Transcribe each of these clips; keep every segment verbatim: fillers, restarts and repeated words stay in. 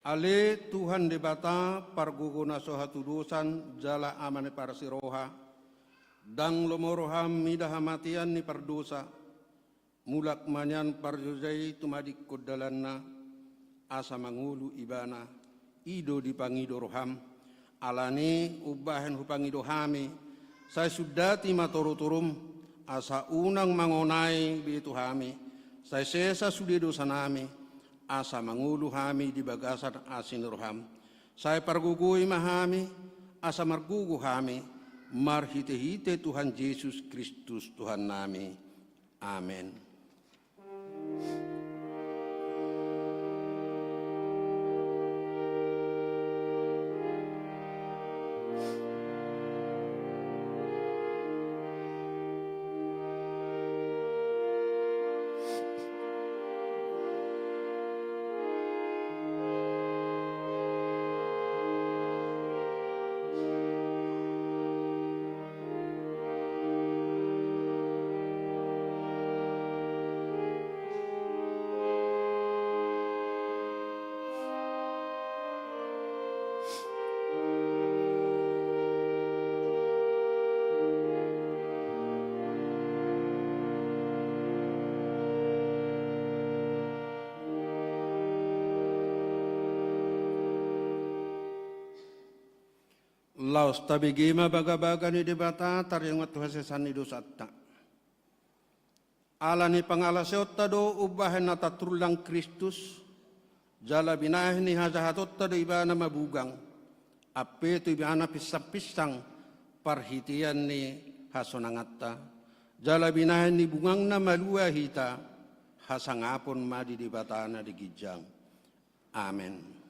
Ale Tuhan Debata, pargogo na so hatudosan jala Ama ni parsiroha, ndang lomo roham mida hamatean ni pardosa, mulak ma nian parjolo i tumadingkon dalanna, asa mangolu ibana, i do dipangido roham. Alani i umbahen hupangido hami, sai sundati ma torutorum, asa unang mangonai be tu hami, sai sesa sude dosanami, asa mangolu hami di bagasan asi ni roham. Sai pargogoi ma hami, asa margogo hami, marhitehite Tuhan Jesus Kristus Tuhannami. Amen. Laos tabege ma bagabaga ni Debata taringot tu hasesaan ni dosanta. Ala ni pangalaosionta do umbahen na tartullang Kristus, jala binahen ni hajahatonta do ibana mabugang, ampe tu ibana pinsangpinsang parhitean ni hasonanganta, jala binahen ni bugangna malua hita, hasangapon ma di Debata na di ginjang. Amen.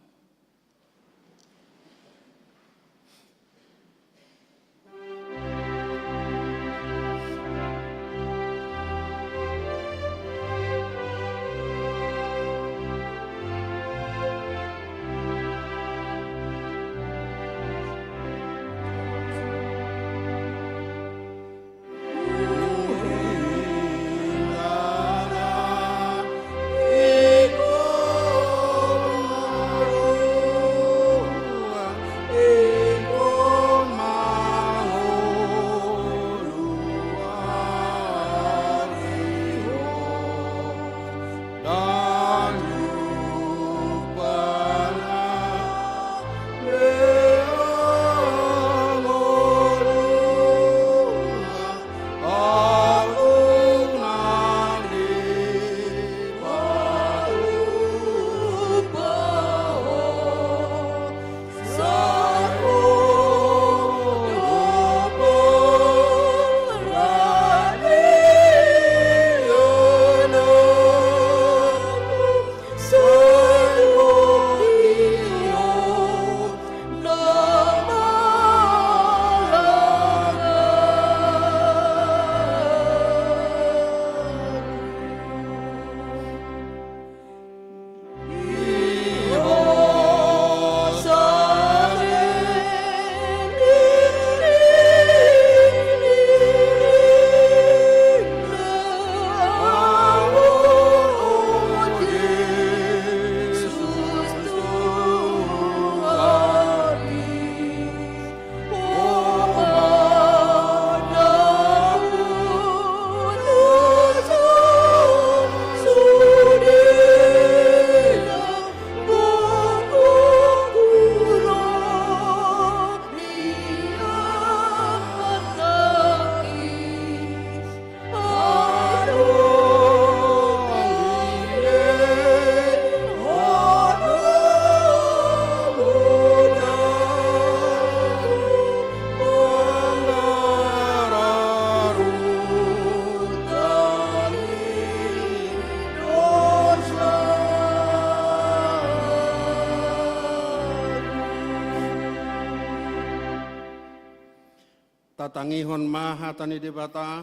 Tatangihon ma hata ni Debata,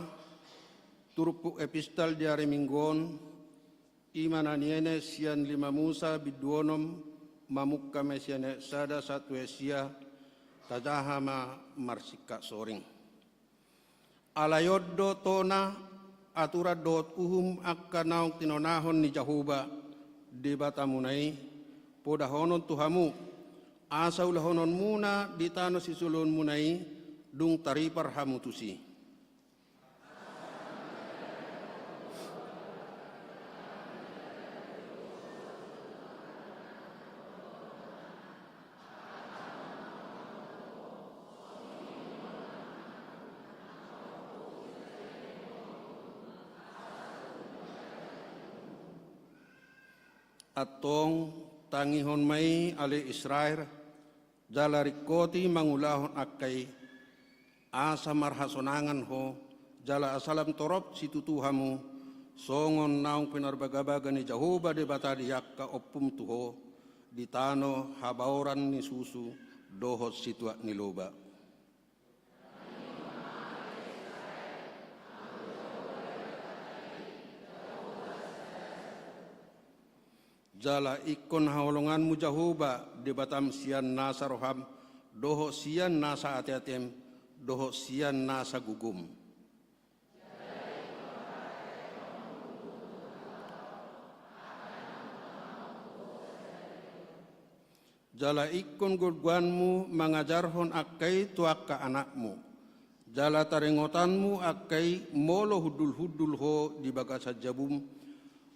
turpuk epistel di ari Minggu on, i ma na niene sian lima Musa bindu onom, mamungka ma sian ayat sada sahat tu ayat sia, tajaha ma marsingkat soring. Alai on do tona, aturan dohot uhum angka naung tinonahon ni Jahowa, Debatamuna i, podahonon tu hamu, asa ulahononmuna di tano sijoloonmuna i, dung taripar hamu tusi. Antong, tangihon ma i ale Israel, jala ringkoti mangulahon angka i, asa marhasonangan ho, jala asa lam torop situtu hamu, songon naung pinarbagabaga ni Jahowa Debata di angka ompum tu ho, di tano habaoran ni susu dohot situak ni loba. Jala ingkon haholonganmu Jahowa Debatam sian nasa roham, dohot sian nasa ateatem, dohot sian nasa gogom. Jala ingkon goggoanmu mangajarhon angka i tu angka anakmu. Jala taringotanmu angka i molo hundulhundul ho di bagasan jabum,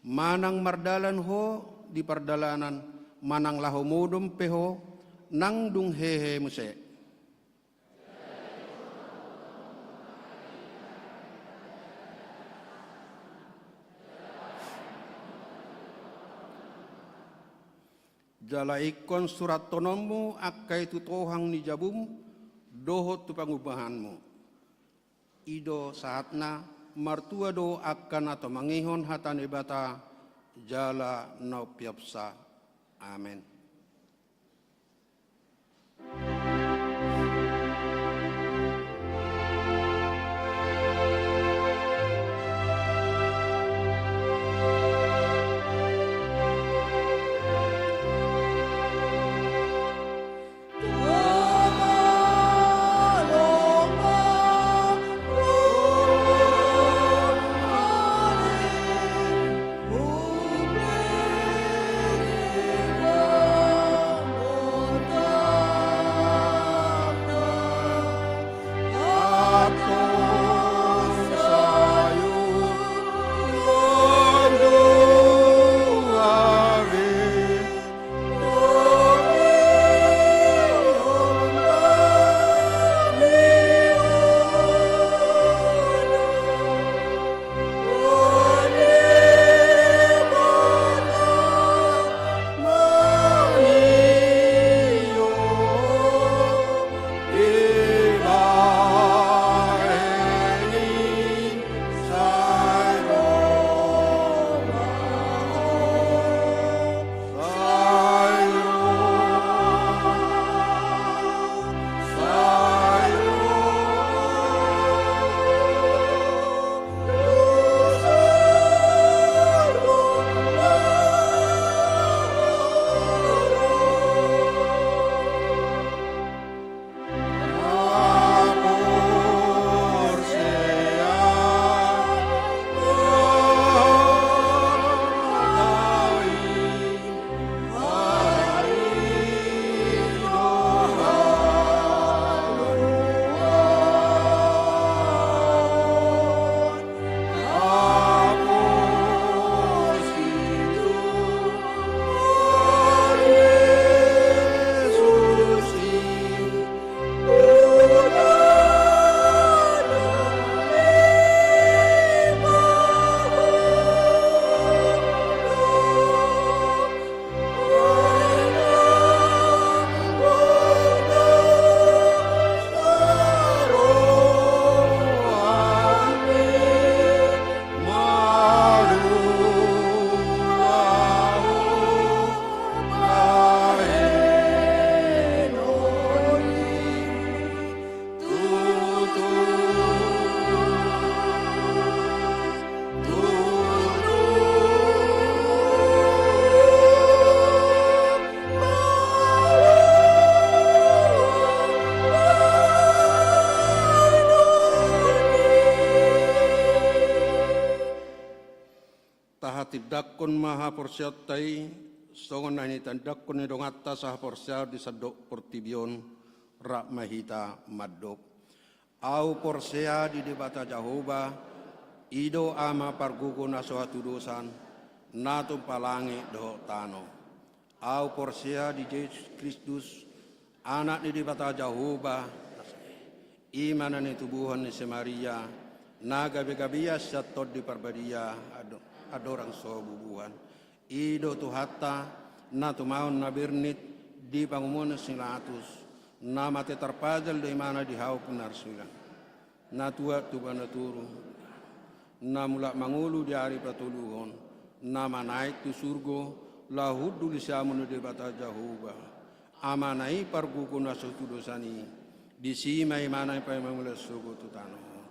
manang mardalan ho di pardalanan, manang laho modom pe ho, nang dung hehe muse. Jala ingkon surathononmu angka i tu tohang ni jabum dohot tu pangubahanmu. I do sahatna. Martua do angka na tumangihon hata ni Debata jala na umpeopsa. Amen. Tahatindangkon ma haporseaonta i Songon na nitandahon ni donganta sahaporseaon di sandok portibi on, rap ma hita mandok. Ahu porsea di Debata Jahowa, i do Ama pargogo na so hatudosan, na tumpa langit dohot tano. Ahu porsea di Jesus Kristus, Anak ni Debata Jahowa, i ma na nitubuhon ni si Maria, na gabegabean sian Tondi Parbadia, ado-, andorang so bubuhan. I do Tuhanta, na tumaon na bernit di pangomoan ni si Pilatus, na mate tarpajal do Ibana di hau pinarsilang, na tuat tu banua toru, na mulak mangolu di ari patoluhon, na manaek tu surgo, laho hundul di siamun ni Debata Jahowa, Amana i pargogo na so hatudosan i, disi ma Ibana i paima mulak sogot tu tano on,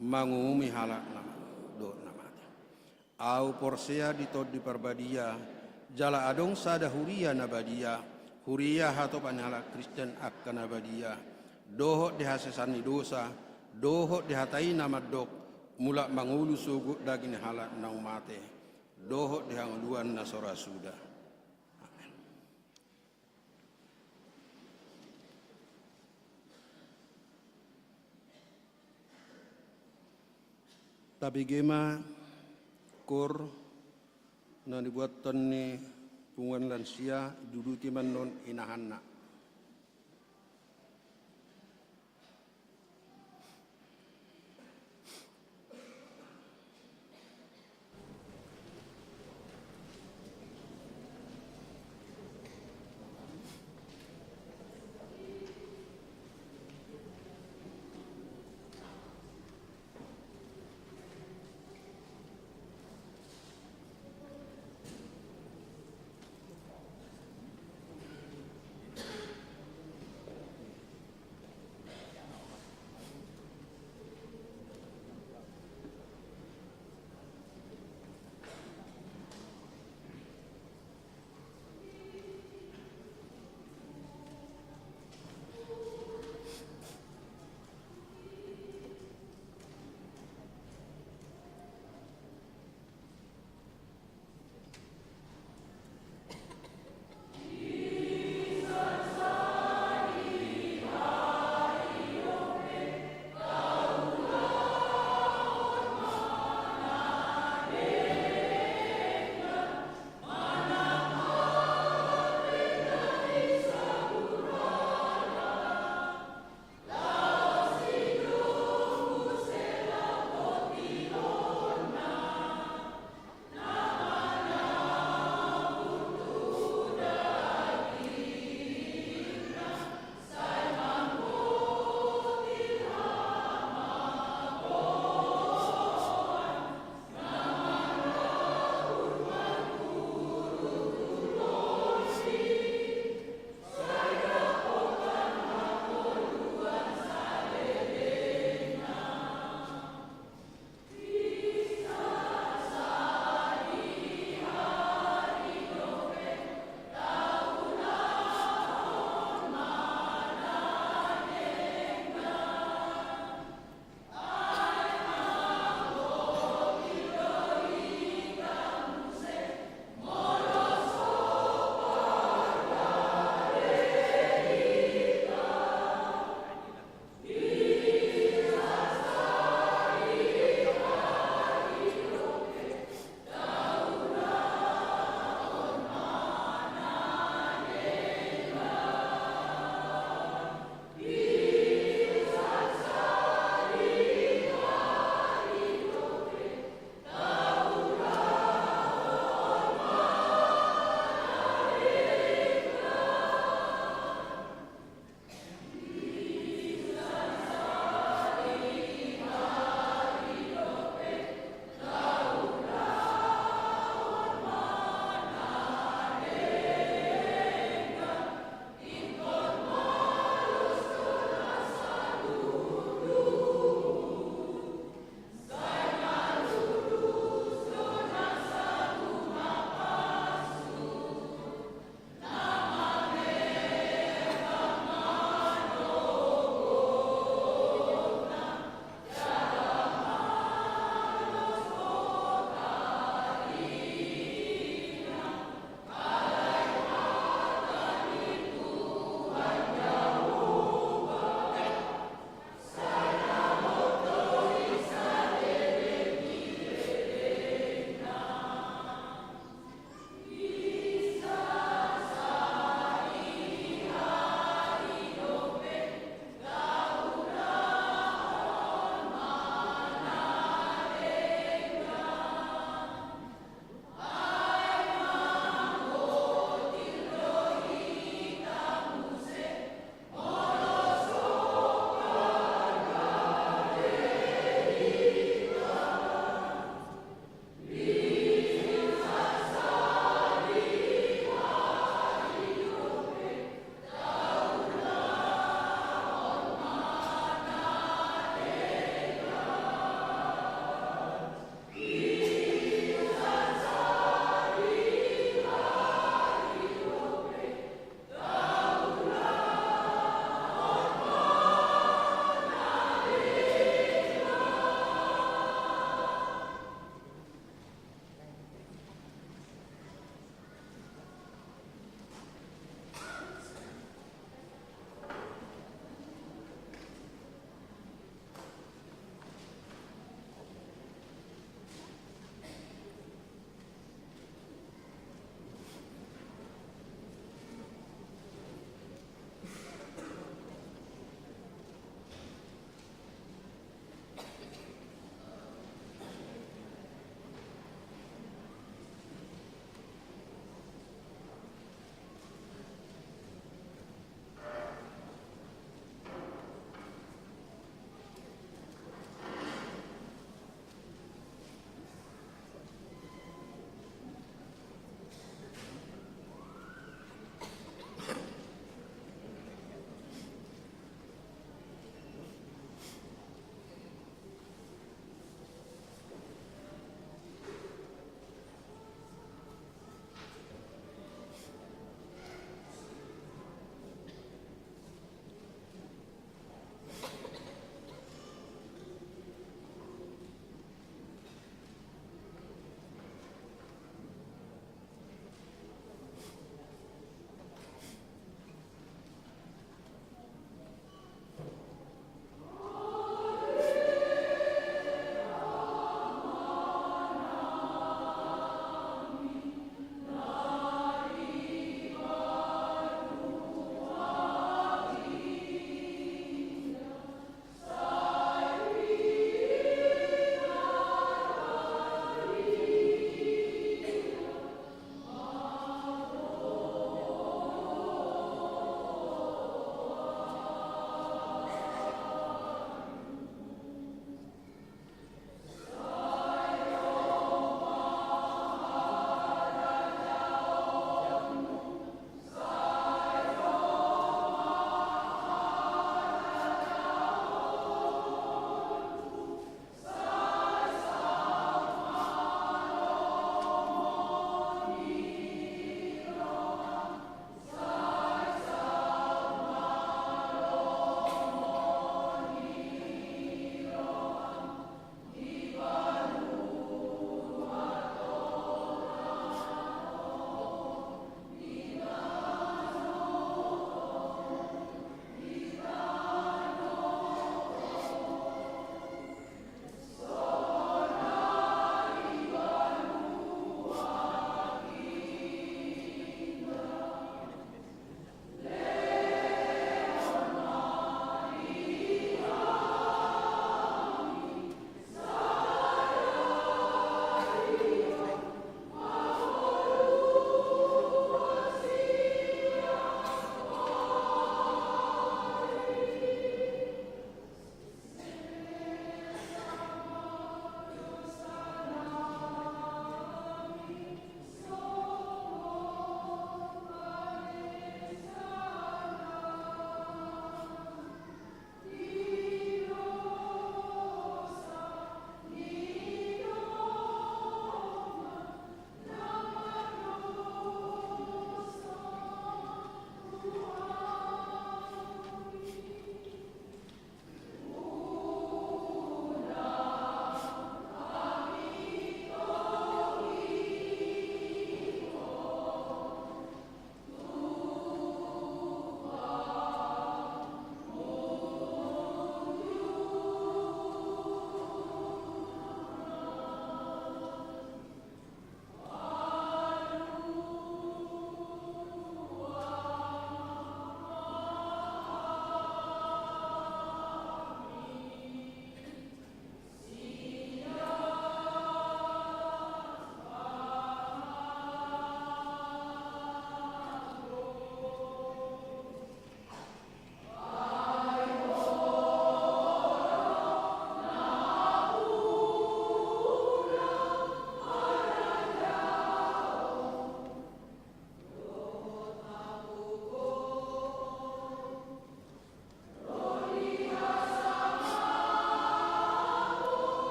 manguhumi halak na ma-, dohot na mate. Ahu porsea di Tondi Parbadia, jala adong sada huria na badia, huria hatopan ni halak Kristen angka na badia, dohot di hasesaan ni dosa, dohot di hata i na mandok, mulak mangolu sogot daging ni halak naung mate, dohot di hangoluan na so ra suda. Amen. Tabege ma koor na nibuathon ni punguan lansia, diuduti ma annon inahanna.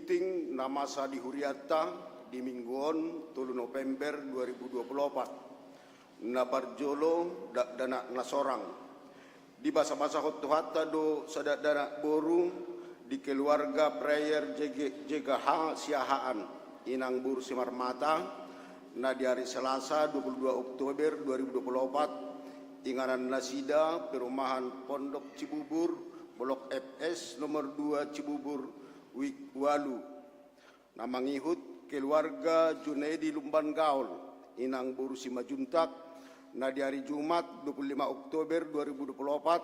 Meeting na masa di hurianta di Minggu on, tolu November dua ribu dua puluh opat. Na parjolo, dakdanak na sorang. Dibasabasahon Tuhanta do sadakdanak boru di keluarga Prayer J G, J K H Siahaan, inang boru Simarmata, na di ari Selasa dua puluh dua Oktober dua ribu dua puluh opat, inganan nasida Perumahan Pondok Cibubur, Blok F S nomor dua Cibubur, Wik ualu. Na mangihut keluarga Junaedi Lumban Gaol, inang boru Simanjuntak, na di ari Jumat dua puluh lima Oktober dua ribu dua puluh opat,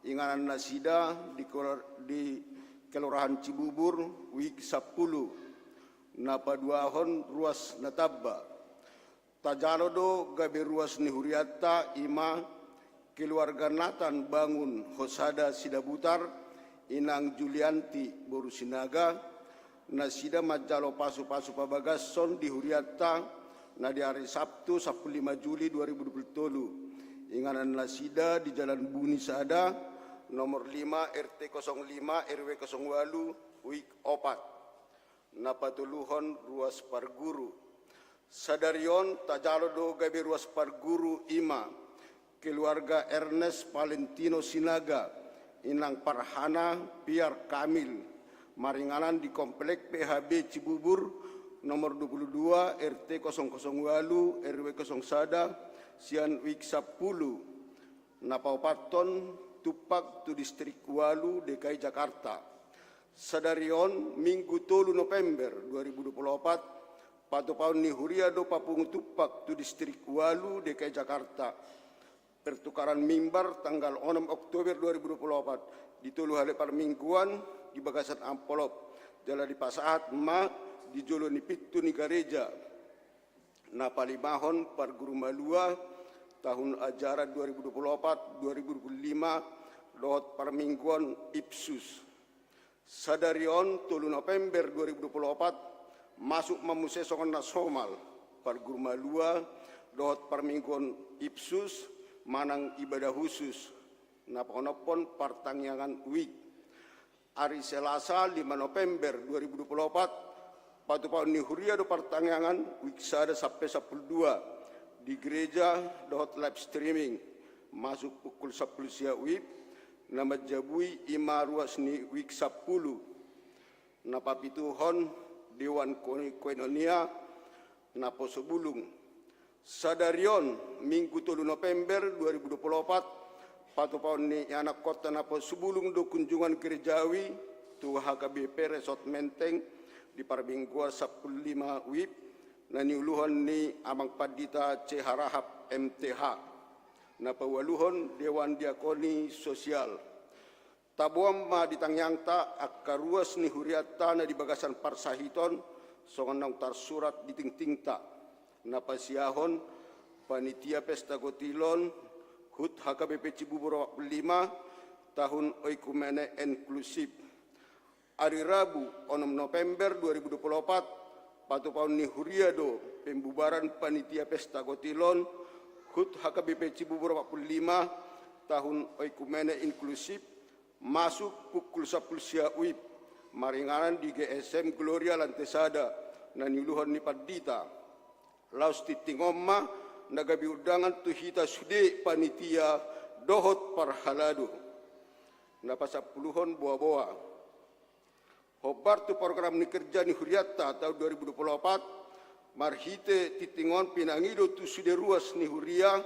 inganan nasida di kelor-, di Kelurahan Cibubur, Wik sampulu, na paduahon ruas na tamba. Tajalo do gabe ruas ni hurianta, i ma keluarga Nathan Bangun Hosada Sidabutar, inang Julianti boru Sinaga, nasida manjalo pasupasu pabagashon di hurianta, na di ari Sabtu sampulu lima Juli dua ribu dua puluh tolu. Inganan nasida di Jalan Buni sada, nomor lima, R T kosong lima, R W kosong ualu, Wik opat. Na patoluhon ruas parguru. Sadari on tajalo do gabe ruas parguru, i ma keluarga Ernest Valentino Sinaga, inang Farhana Piar Kamil, maringanan di Komplek P H B Cibubur, nomor dua puluh dua, R T kosong kosong ualu, R W kosong sada, sian Wik sampulu. Na paopathon tumpak tu Distrik ualu D K I Jakarta. Sadari on, Minggu tolu November dua ribu dua puluh opat, patupaon ni huria do papungu tumpak tu Distrik ualu D K I Jakarta. Pertukaran mimbar tanggal onom Oktober dua ribu dua puluh opat, di tolu hali parmingguan, di bagasan amplop, jala dipasahat ma di jolo ni pintu ni gareja. Na palimahon parguru malua tahun ajaran dua ribu dua puluh opat dua ribu dua puluh lima dohot parmingguan Ipsus. Sadari on, tolu November dua ribu dua puluh opat, masuk ma muse songon na somal parguru malua dohot parmingguan Ipsus manang ibadah khusus, na paonomhon partangiangan Wik. Ari Selasa, lima November dua ribu dua puluh opat, patupaon ni huria do partangiangan Wik sada sampe sampulu dua di gereja dohot live streaming, masuk pukul sampulu sia Wib, na manjabui i ma ruas ni Wik sampulu. Na papituhon, Dewan Koin-, Koinonia, Naposubulung. Sadari on, Minggu tolu November dua ribu dua puluh opat, patupaon ni ianakhonta Naposubulung do kunjungan gerejawi tu H K B P Resort Menteng di parmingguan sampulu lima Wib, na niuluhon ni Amang Pandita C H Rahap, M T H. Na paualuhon, Dewan Diakoni Sosial. Taboan ma di tangiangta angka ruas ni hurianta na di bagasan parsahiton, songon naung tarsurat di tingtingta. Na pasiahon, Panitia Pesta Kotilon, HUT H K B P Cibubur opat pulu lima, tahun oikumene inklusif. Ari Rabu, onom November dua ribu dua puluh opat, patupaon ni huria do pembubaran Panitia Pesta Kotilon, HUT H K B P Cibubur opat pulu lima, tahun oikumene inklusif, masuk pukul sampulu sia Wib, maringanan di G S M Gloria lantai sada, na niuluhon ni Pandita. Laos tingting on ma na gabe undangan tu hita sude panitia dohot parhalado. Na pasampuluhon, boaboa. Hombar tu program ni kerja ni hurianta tahun dua ribu dua puluh opat, marhite tingting on pinangido tu sude ruas ni huria,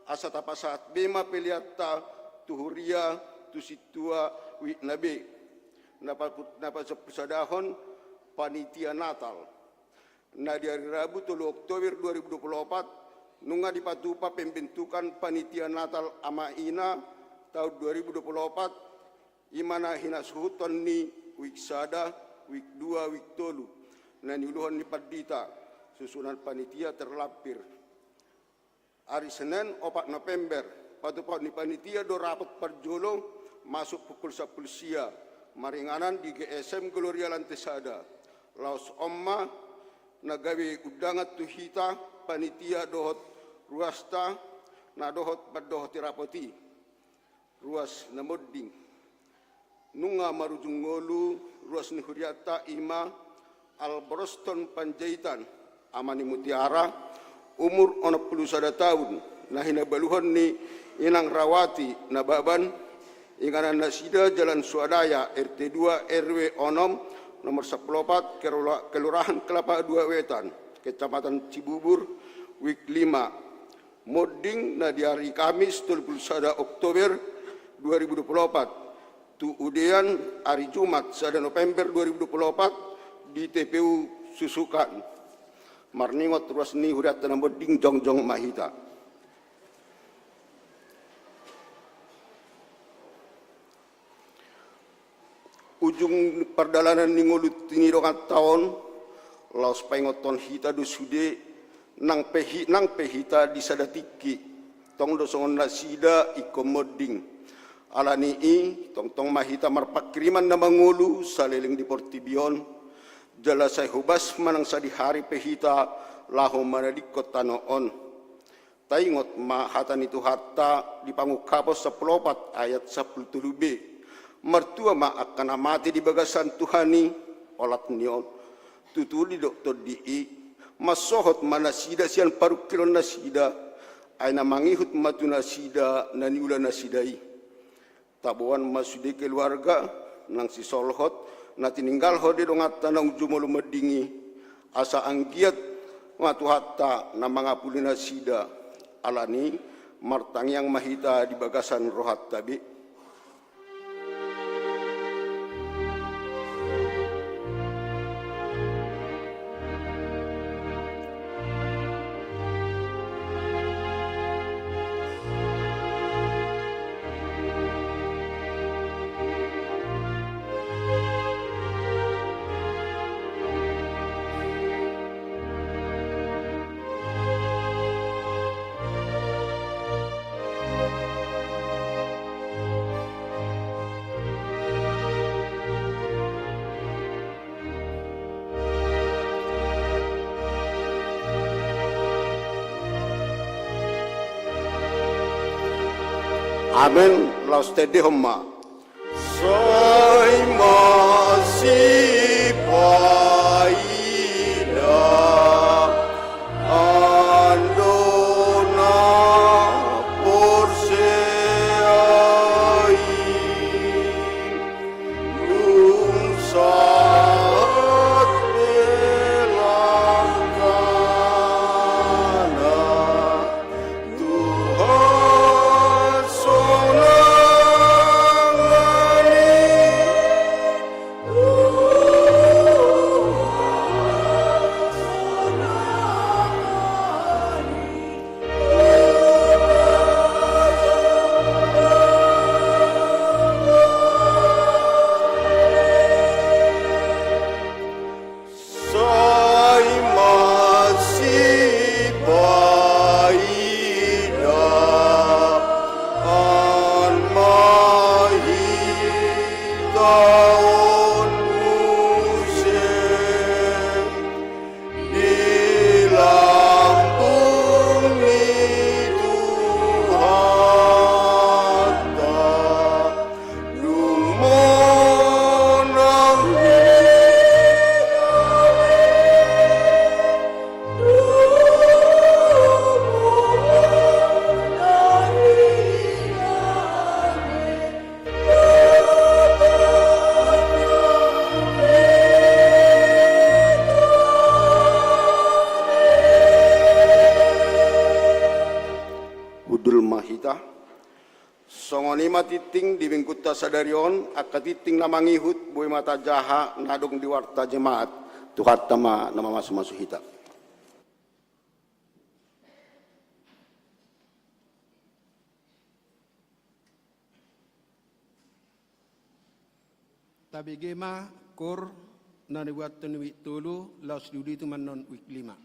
asa tapasahat be ma peleanta tu huria tu sintua Wibna be. Na pa-, na pasampulusadahon, Panitia Natal. Na di ari Rabu tolu Oktober dua ribu dua puluh opat, nunga dipatupa pembentukan Panitia Natal Ama Ina tahun dua ribu dua puluh opat, i ma na hinasuhuton ni Wik sada, Wik dua, Wik tolu, na niuluhon ni Pandita, susunan panitia terlampir. Ari Senen, opat November, patupaon ni panitia do rapot parjolo, masuk pukul sampulu sia, maringanan di G S M Gloria lantai sada. Laos on ma na gabe undangan tu hita panitia dohot ruasta na dohot mandohoti rapot i. Ruas na monding. Nunga marujung ngolu ruas ni hurianta, i ma Albroston Panjaitan, ama ni Mutiara, umur onom pulu sada taon, na hinabaluhon ni Inang Rawati Nababan, inganan nasida Jalan Swadaya, R T dua, R W onom, nomor sampulu opat, Kelora-, Kelurahan Kelapa Dua Wetan, Kecamatan Cibubur, WIB lima. Monding na di ari Kamis, tolu pulu sada Oktober dua ribu dua pulu opat, tu udean ari Jumat, sada November dua ribu dua pulu opat, di T P U Susukan. Marningot ruas ni hurianta na monding, jongjong ma hita. Ujung pardalanan ni ngolu ni donganta on, laos paingothon hita do sude, nang pe hi-, nang pe hita di sada tingki, tong do songon nasida ingkon monding. Ala ni i, tongtong ma hita marpanghirimon na mangolu saleleng di portibi on, jala sai hobas manang sadihari pe hita laho manadingkon tano on. Taingot ma hata ni Tuhanta di Pangungkapon sampulu opat ayat sampulu tolu B. Martua ma angka na mate di bagasan Tuhan i, olat ni on. Tutu didok Tondi i, mansohot ma nasida sian parungkilon nasida, ai na mangihut ma tu nasida na niula nasida i. Taboan ma sude keluarga nang sisolhot na tininggalhon di donganta naung jumolo monding i, asa anggiat ma Tuhanta na mangapuli nasida. Ala ni i, martangiang ma hita di bagasan rohanta be. Amen. Laos tendehon ma. Sai masipaida an do na porsea i. Dung sahat pe langkana tu hasonangan i. Sai masipaida an ma hita on muse di lambung ni Tuhanta, dung monang hita. Hundul ma hita. Songon i ma tingting di minggunta sadari on, angka tingting na mangihut, boi ma tajaha na adong di warta jemaat. Tuhanta ma na mamasumasu hita. Tabege ma koor na nibuathon ni WIB tolu, laos diuduti ma annon WIB lima.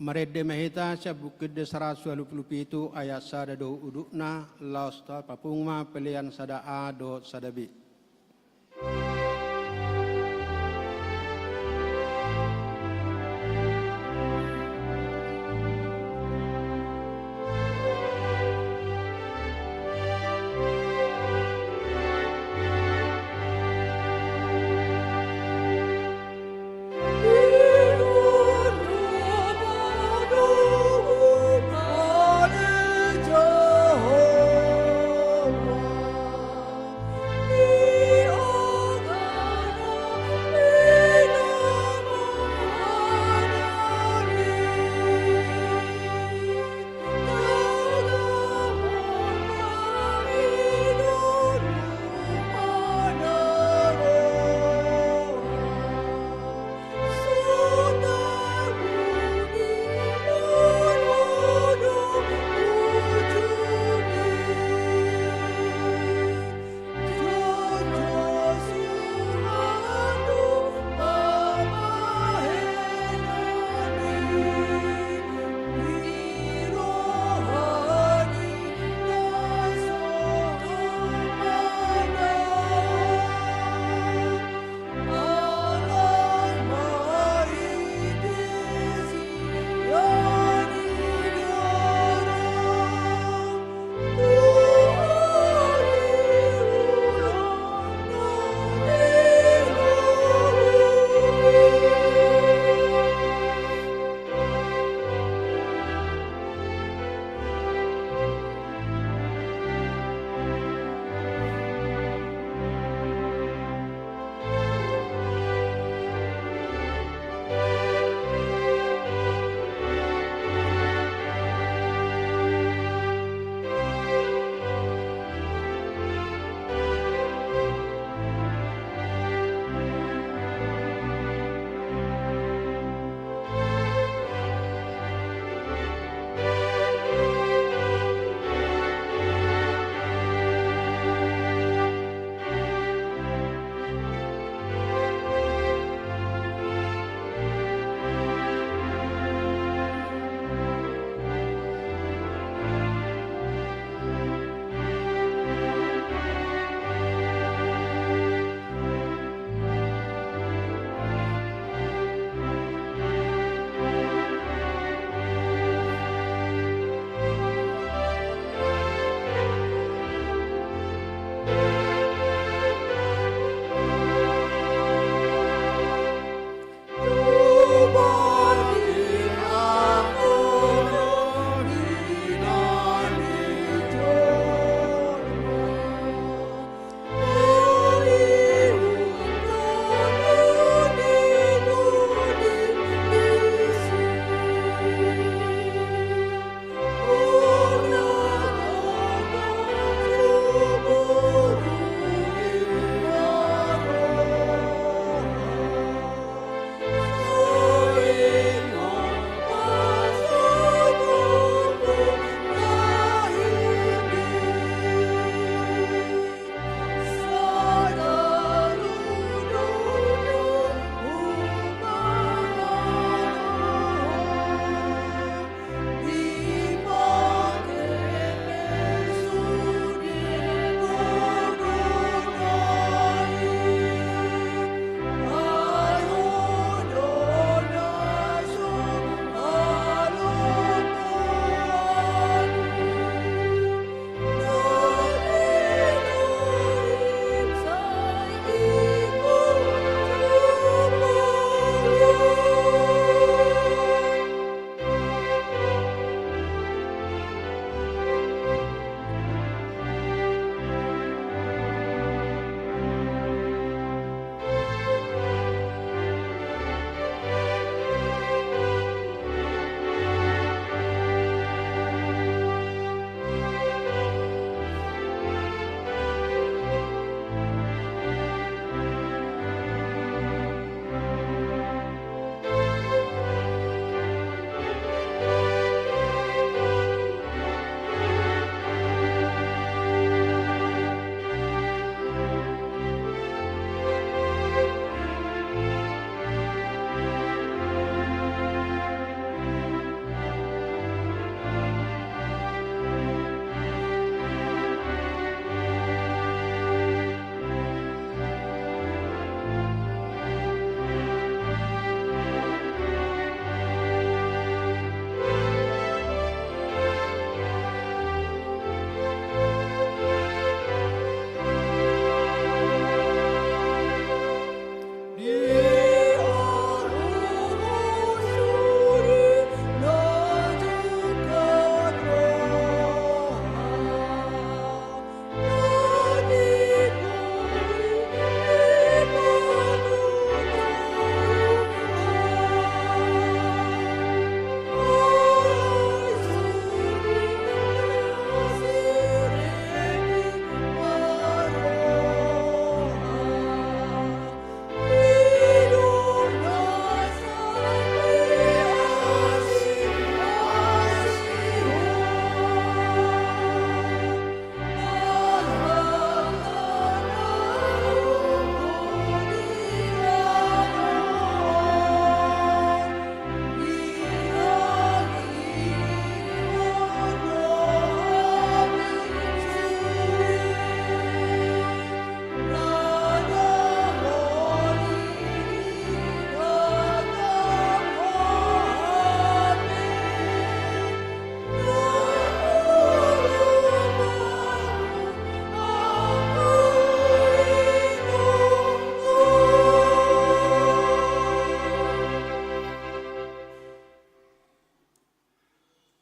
Marende ma hita sian Buku Ende saratus ualu pulu pitu ayat sada dohot udutna, laos tapapungu ma pelean sada A dohot sada B.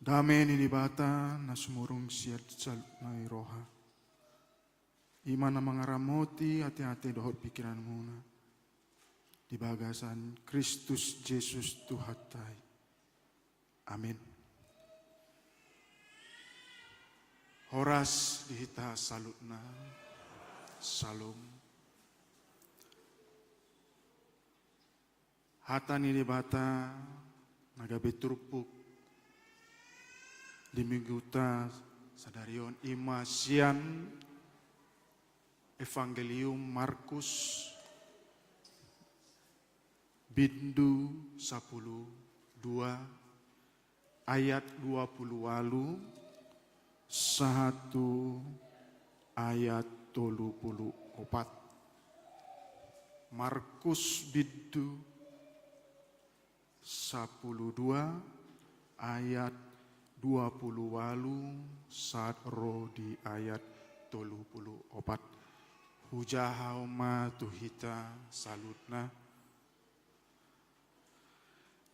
Dame ni Debata na sumurung sian saluhut roha, i ma na mangaramoti ateate dohot pikiranmuna di bagasan Kristus Jesus Tuhanta i. Amin. Horas di hita saluhutna. Syalom. Hata ni Debata na gabe turpuk di Mingguta sadari on i ma sian Evangelium Markus bindu sampulu dua ayat dua pulu ualu sahat tu ayat tolu pulu opat. Markus bindu sampulu dua ayat dua pulu ualu sahat ro di ayat tolu pulu opat. Hujaha ma tu hita saluhutna.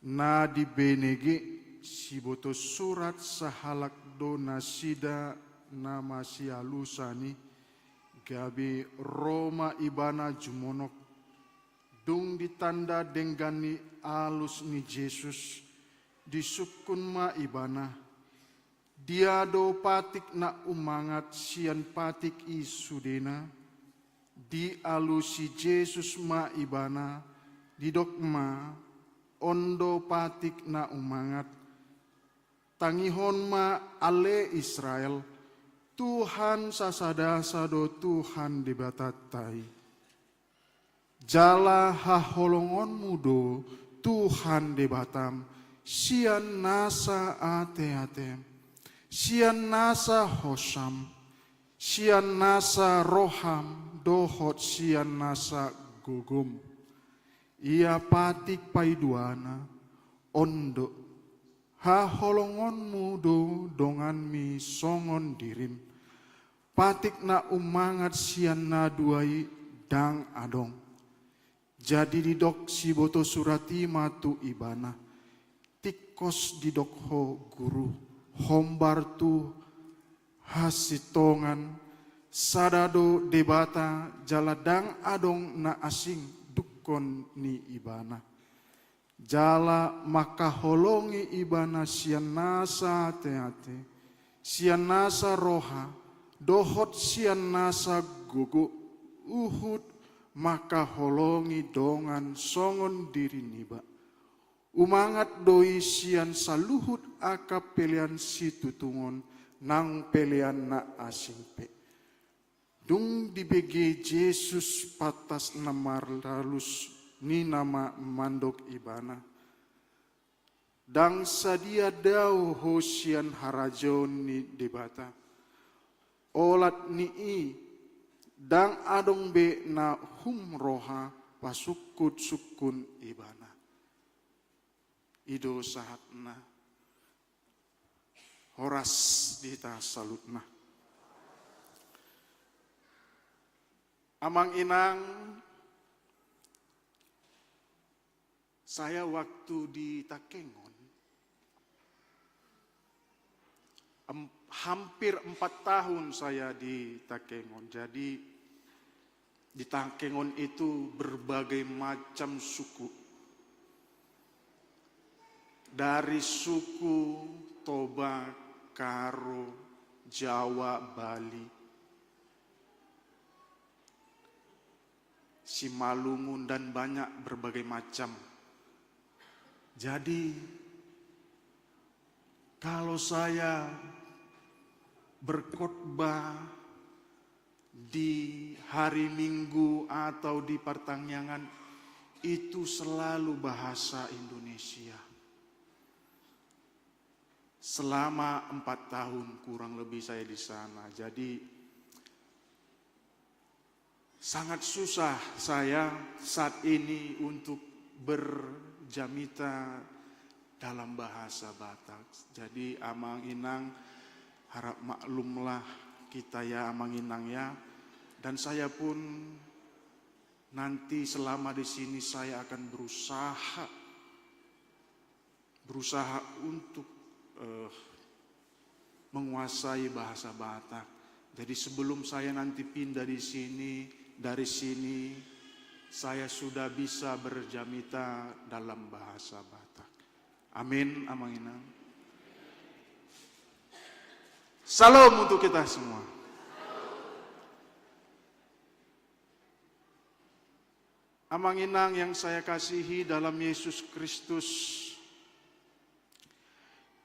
Na dibenege siboto surat sahalak do nasida na masialusan i, gabe ro ma ibana jumonok. Dung ditanda denggan ni alus ni Jesus, disungkun ma ibana, dia do patik na umangat sian patik i sudena? Dialusi Jesus ma ibana, didok ma, on do patik na umangat. Tangihon ma ale Israel, Tuhan sasadasa do Tuhan Debatanta i. Jala haholongonmu do Tuhan Debatam sian nasa ateatem, sian nasa hosam, sian nasa roham dohot sian nasa gogom. Ia patik paiduana, on do, haholongonmu do donganmi songon dirim. Patik na umangat sian na dua i ndang adong. Jadi didok siboto surat i ma tu ibana, tingkos didok ho guru, hombar tu hasintongan, sada do Debata jala ndang adong na asing dungkon ni ibana. Jala mangkaholongi ibana sian nasa ateate, sian nasa roha, dohot sian nasa gogo, huhut mangkaholongi dongan songon diri niba. Umangat do i sian saluhut angka pelean situtungon nang pelean na asing pe. Dung dibege Jesus patas na marlalus, ninna ma mandok ibana, ndang sadia dao ho sian harajaon ni Debata. Olat ni i, ndang adong be na humroha pasungkunsungkun ibana. I do sahatna. Horas di hita saluhutna. Amang inang, saya waktu di Takengon, em-, hampir empat tahun saya di Takengon. Jadi, di Takengon itu berbagai macam suku. Dari suku Toba, Karo, Jawa, Bali, Simalungun, dan banyak berbagai macam. Jadi, kalau saya berkhotbah di hari Minggu atau di partangiangan, itu selalu bahasa Indonesia. Selama empat tahun kurang lebih saya di sana. Jadi, sangat susah saya saat ini untuk berjamita dalam bahasa Batak. Jadi, Amang Inang, harap maklumlah kita ya, Amang Inang ya. Dan saya pun nanti selama di sini saya akan berusaha, berusaha untuk, eh, menguasai bahasa Batak. Jadi sebelum saya nanti pindah di sini, dari sini, saya sudah bisa berjamita dalam bahasa Batak. Amin, Amang Inang. Salam untuk kita semua. Amang Inang yang saya kasihi dalam Yesus Kristus,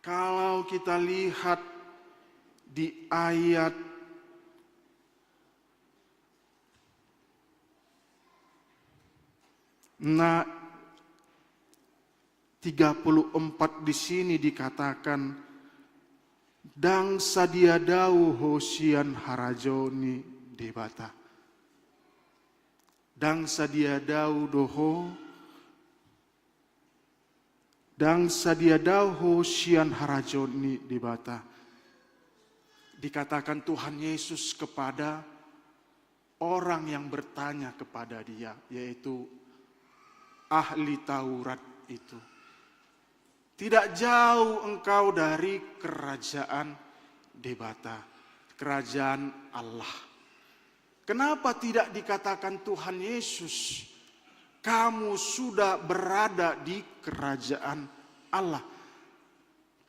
kalau kita lihat di ayat na tiga puluh empat di sini dikatakan, "Ndang sadia dao ho sian harajaon ni Debata." Ndang sadia dao do ho, ndang sadia dao ho sian harajaon ni Debata. Dikatakan Tuhan Yesus kepada orang yang bertanya kepada Dia, yaitu ahli Taurat itu. Tidak jauh engkau dari kerajaan Debata, kerajaan Allah. Kenapa tidak dikatakan Tuhan Yesus, "Kamu sudah berada di kerajaan Allah"?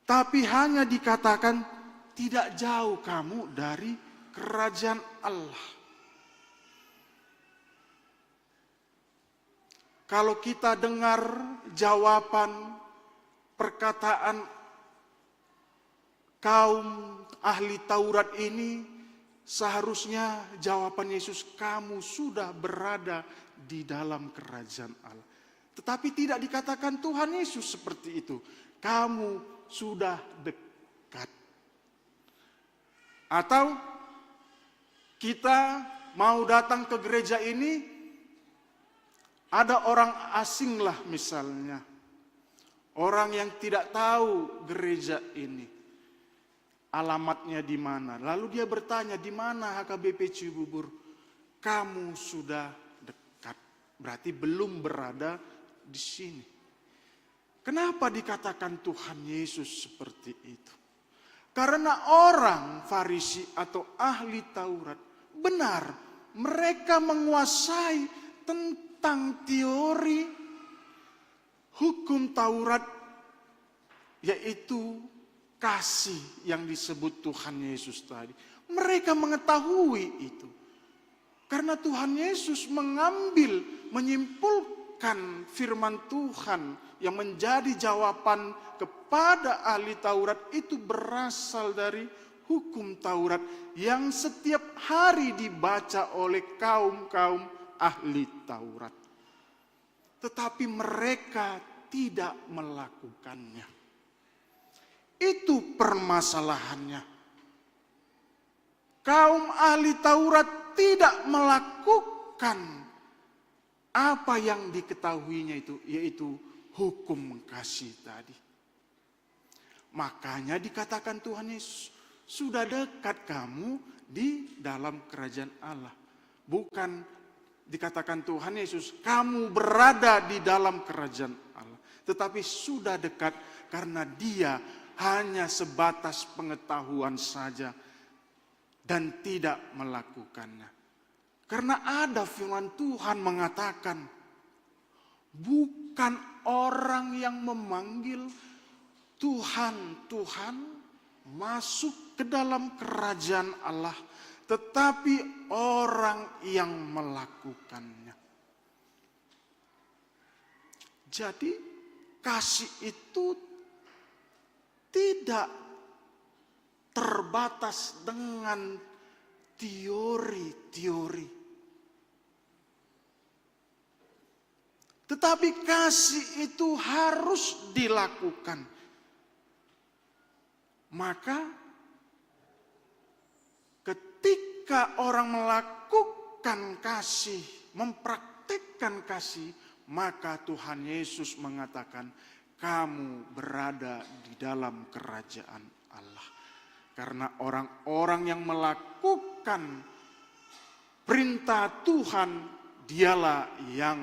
Tapi hanya dikatakan, "Tidak jauh kamu dari kerajaan Allah." Kalau kita dengar jawaban perkataan kaum ahli Taurat ini, seharusnya jawaban Yesus, "Kamu sudah berada di dalam kerajaan Allah." Tetapi tidak dikatakan Tuhan Yesus seperti itu. "Kamu sudah dekat." Atau kita mau datang ke gereja ini, ada orang asing lah misalnya. Orang yang tidak tahu gereja ini. Alamatnya di mana. Lalu dia bertanya, "Di mana H K B P Cibubur?" "Kamu sudah dekat." Berarti belum berada di sini. Kenapa dikatakan Tuhan Yesus seperti itu? Karena orang Farisi atau ahli Taurat, benar, mereka menguasai tentang teori hukum Taurat, yaitu kasih yang disebut Tuhan Yesus tadi. Mereka mengetahui itu. Karena Tuhan Yesus mengambil, menyimpulkan firman Tuhan yang menjadi jawaban kepada ahli Taurat itu berasal dari hukum Taurat yang setiap hari dibaca oleh kaum-kaum ahli Taurat. Tetapi mereka tidak melakukannya. Itu permasalahannya. Kaum ahli Taurat tidak melakukan apa yang diketahuinya itu, yaitu hukum kasih tadi. Makanya dikatakan Tuhan Yesus, "Sudah dekat kamu di dalam kerajaan Allah." Bukan dikatakan Tuhan Yesus, "Kamu berada di dalam kerajaan Allah." Tetapi sudah dekat karena dia hanya sebatas pengetahuan saja dan tidak melakukannya. Karena ada firman Tuhan mengatakan, "Bukan orang yang memanggil, 'Tuhan, Tuhan,' masuk ke dalam kerajaan Allah, tetapi orang yang melakukannya." Jadi, kasih itu tidak terbatas dengan teori-teori. Tetapi kasih itu harus dilakukan. Maka, ketika orang melakukan kasih, mempraktekkan kasih, maka Tuhan Yesus mengatakan, "Kamu berada di dalam kerajaan Allah." Karena orang-orang yang melakukan perintah Tuhan, dialah yang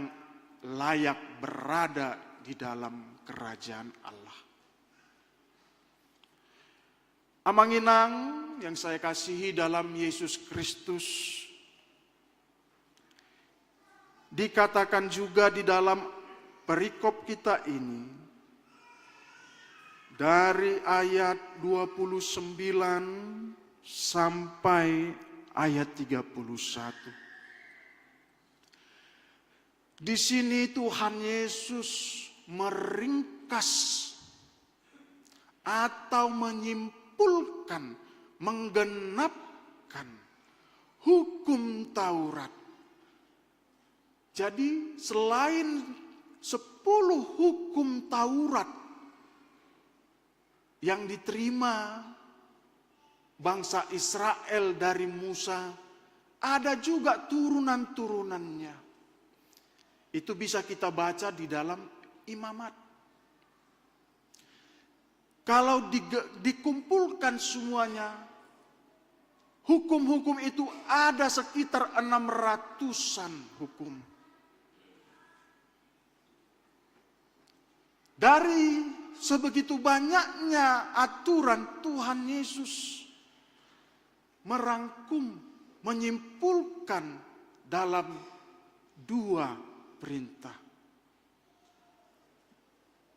layak berada di dalam kerajaan Allah. Amang inang yang saya kasihi dalam Yesus Kristus, dikatakan juga di dalam perikop kita ini, dari ayat dua puluh sembilan sampai ayat tiga puluh satu. Di sini Tuhan Yesus meringkas atau menyimpulkan, menggenapkan hukum Taurat. Jadi, selain sepuluh hukum Taurat yang diterima bangsa Israel dari Musa, ada juga turunan-turunannya. Itu bisa kita baca di dalam Imamat. Kalau dige-, dikumpulkan semuanya, hukum-hukum itu ada sekitar enam ratusan hukum. Dari sebegitu banyaknya aturan, Tuhan Yesus merangkum, menyimpulkan dalam dua perintah.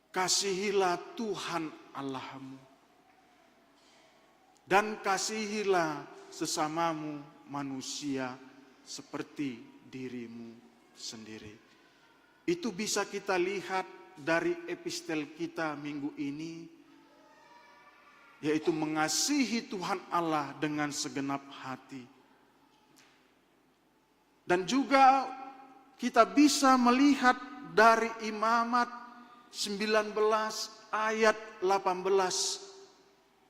Kasihilah Tuhan Allahmu, dan kasihilah sesamamu manusia seperti dirimu sendiri. Itu bisa kita lihat dari epistel kita minggu ini, yaitu mengasihi Tuhan Allah dengan segenap hati. Dan juga kita bisa melihat dari Imamat sembilan belas ayat delapan belas,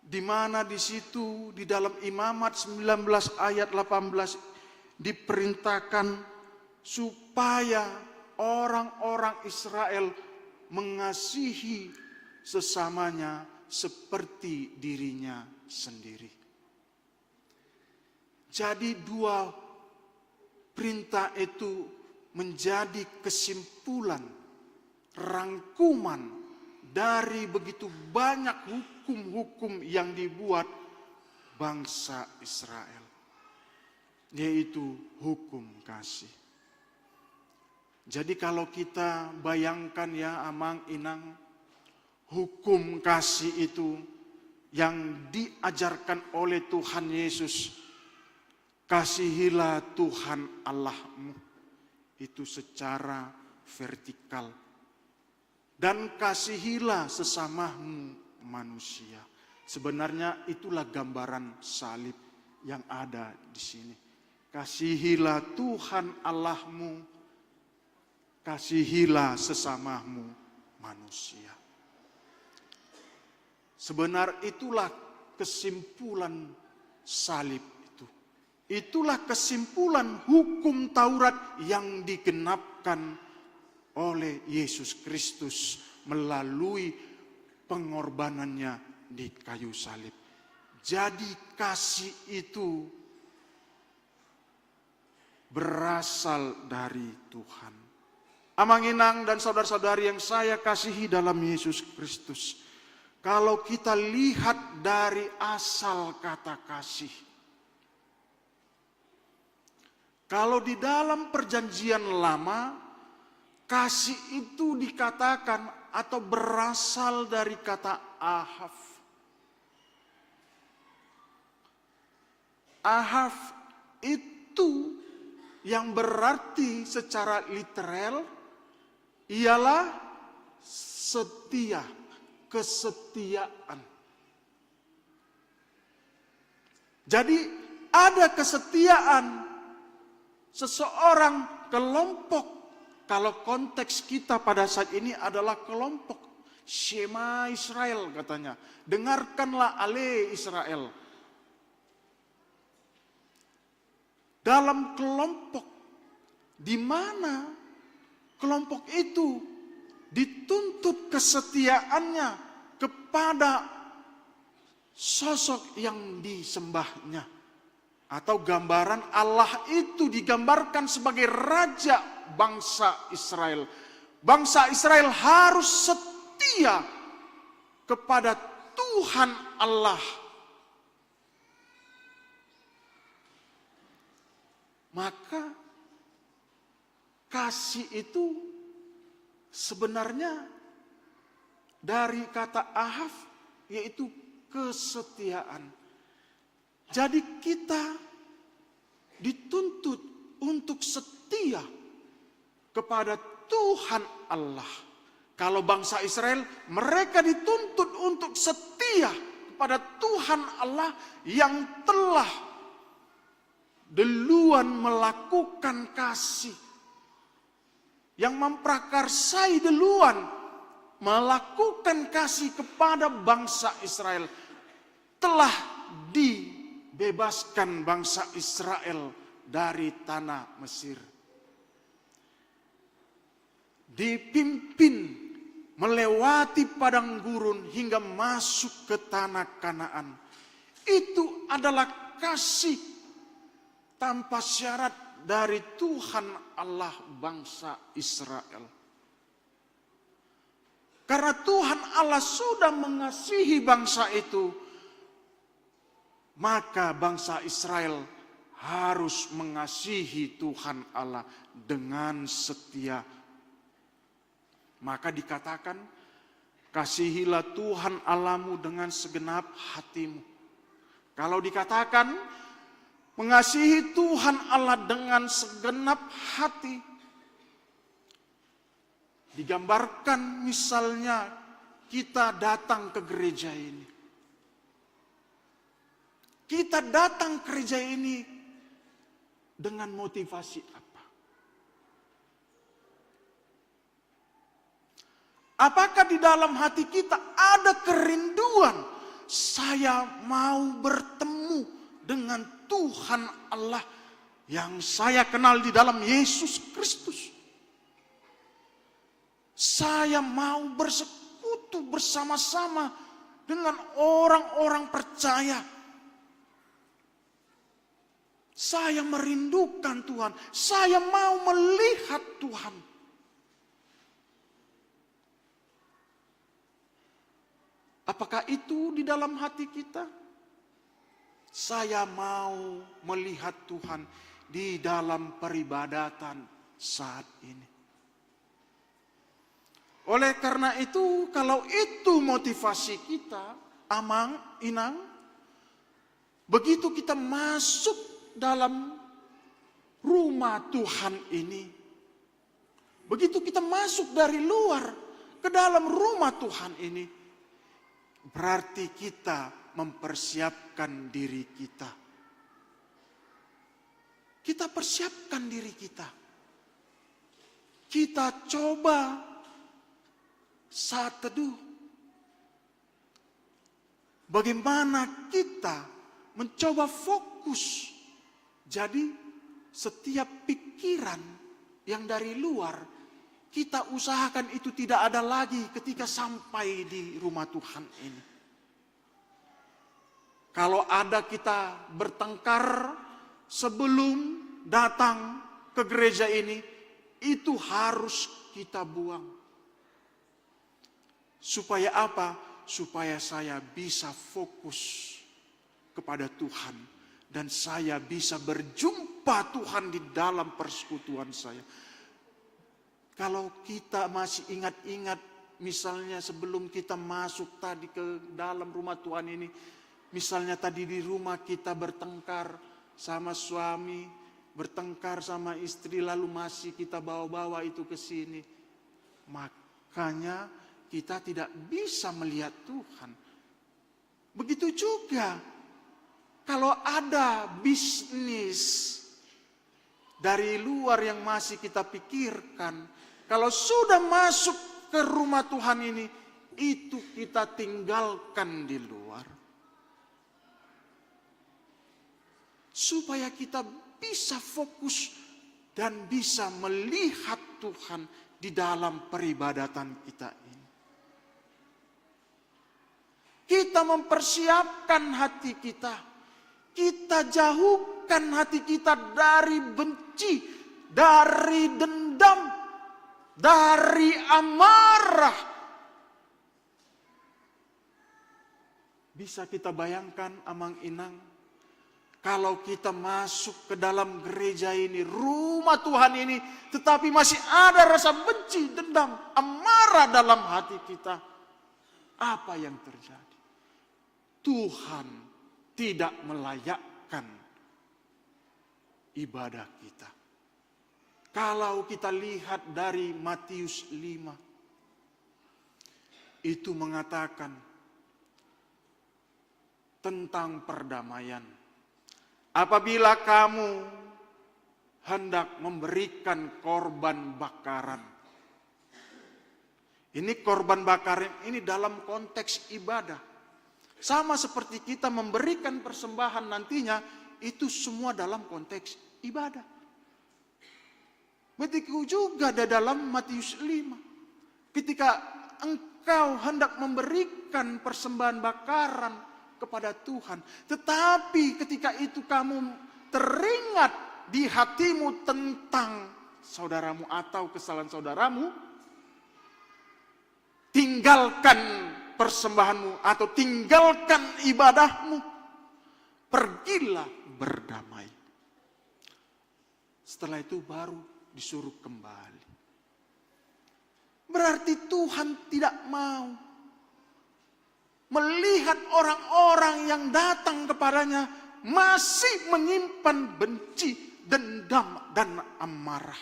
di mana di situ, di dalam Imamat sembilan belas ayat delapan belas, diperintahkan supaya orang-orang Israel mengasihi sesamanya seperti dirinya sendiri. Jadi, dua perintah itu menjadi kesimpulan, rangkuman dari begitu banyak hukum-hukum yang dibuat bangsa Israel, yaitu hukum kasih. Jadi, kalau kita bayangkan, ya, amang inang, hukum kasih itu yang diajarkan oleh Tuhan Yesus, "Kasihilah Tuhan Allahmu," itu secara vertikal, "dan kasihilah sesamamu manusia." Sebenarnya itulah gambaran salib yang ada di sini. "Kasihilah Tuhan Allahmu, kasihilah sesamamu manusia." Sebenar itulah kesimpulan salib itu. Itulah kesimpulan hukum Taurat yang digenapkan oleh Yesus Kristus melalui pengorbanannya di kayu salib. Jadi, kasih itu berasal dari Tuhan. Amang inang dan saudara-saudari yang saya kasihi dalam Yesus Kristus, kalau kita lihat dari asal kata kasih, kalau di dalam Perjanjian Lama, kasih itu dikatakan atau berasal dari kata ahav. Ahav itu yang berarti secara literal ialah setia, kesetiaan. Jadi, ada kesetiaan seseorang, kelompok. Kalau konteks kita pada saat ini adalah kelompok. "Shema Israel," katanya. "Dengarkanlah, ale Israel." Dalam kelompok, di mana kelompok itu dituntut kesetiaannya kepada sosok yang disembahnya. Atau gambaran Allah itu digambarkan sebagai raja bangsa Israel. Bangsa Israel harus setia kepada Tuhan Allah. Maka kasih itu sebenarnya dari kata ahaf, yaitu kesetiaan. Jadi kita dituntut untuk setia kepada Tuhan Allah. Kalau bangsa Israel, mereka dituntut untuk setia kepada Tuhan Allah yang telah duluan melakukan kasih, yang memprakarsai duluan melakukan kasih kepada bangsa Israel, telah dibebaskan bangsa Israel dari tanah Mesir. Dipimpin melewati padang gurun hingga masuk ke tanah Kanaan. Itu adalah kasih tanpa syarat dari Tuhan Allah bangsa Israel. Karena Tuhan Allah sudah mengasihi bangsa itu, maka bangsa Israel harus mengasihi Tuhan Allah dengan setia. Maka dikatakan, "Kasihilah Tuhan Allahmu dengan segenap hatimu." Kalau dikatakan, "Mengasihi Tuhan Allah dengan segenap hati," digambarkan misalnya kita datang ke gereja ini. Kita datang ke gereja ini dengan motivasi apa? Apakah di dalam hati kita ada kerinduan, "Saya mau bertemu dengan Tuhan Allah yang saya kenal di dalam Yesus Kristus. Saya mau bersekutu bersama-sama dengan orang-orang percaya. Saya merindukan Tuhan, saya mau melihat Tuhan." Apakah itu di dalam hati kita? "Saya mau melihat Tuhan di dalam peribadatan saat ini." Oleh karena itu, kalau itu motivasi kita, amang, inang, begitu kita masuk dalam rumah Tuhan ini, begitu kita masuk dari luar ke dalam rumah Tuhan ini, berarti kita mempersiapkan diri kita. Kita persiapkan diri kita. Kita coba saat teduh bagaimana kita mencoba fokus. Jadi, setiap pikiran yang dari luar, kita usahakan itu tidak ada lagi ketika sampai di rumah Tuhan ini. Kalau ada kita bertengkar sebelum datang ke gereja ini, itu harus kita buang. Supaya apa? Supaya saya bisa fokus kepada Tuhan dan saya bisa berjumpa Tuhan di dalam persekutuan saya. Kalau kita masih ingat-ingat, misalnya sebelum kita masuk tadi ke dalam rumah Tuhan ini, misalnya tadi di rumah kita bertengkar sama suami, bertengkar sama istri, lalu masih kita bawa-bawa itu ke sini, makanya kita tidak bisa melihat Tuhan. Begitu juga kalau ada bisnis dari luar yang masih kita pikirkan, kalau sudah masuk ke rumah Tuhan ini, itu kita tinggalkan di luar. Supaya kita bisa fokus dan bisa melihat Tuhan di dalam peribadatan kita ini. Kita mempersiapkan hati kita. Kita jauhkan hati kita dari benci, dari dendam, dari amarah. Bisa kita bayangkan, amang inang, Kalau kita masuk ke dalam gereja ini, rumah Tuhan ini, tetapi masih ada rasa benci, dendam, amarah dalam hati kita, apa yang terjadi? Tuhan tidak melayakkan ibadah kita. Kalau kita lihat dari Matius lima, itu mengatakan tentang perdamaian. Apabila kamu hendak memberikan korban bakaran, ini korban bakaran ini dalam konteks ibadah. Sama seperti kita memberikan persembahan nantinya, itu semua dalam konteks ibadah. Begitu juga di dalam Matius lima. Ketika engkau hendak memberikan persembahan bakaran kepada Tuhan, tetapi ketika itu kamu teringat di hatimu tentang saudaramu atau kesalahan saudaramu, tinggalkan persembahanmu atau tinggalkan ibadahmu, pergilah berdamai. Setelah itu baru disuruh kembali. Berarti Tuhan tidak mau melihat orang-orang yang datang kepadanya masih menyimpan benci, dendam, dan amarah.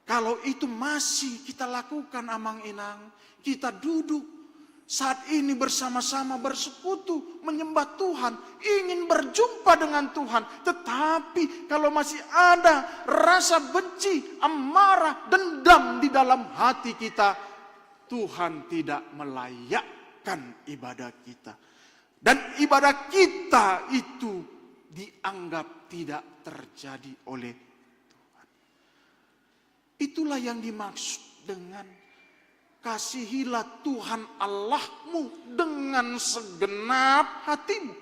Kalau itu masih kita lakukan, Amang Inang, kita duduk saat ini bersama-sama bersekutu, menyembah Tuhan, ingin berjumpa dengan Tuhan, tetapi kalau masih ada rasa benci, amarah, dendam di dalam hati kita, Tuhan tidak melayakkan ibadah kita. Dan ibadah kita itu dianggap tidak terjadi oleh Tuhan. Itulah yang dimaksud dengan kasihilah Tuhan Allahmu dengan segenap hatimu.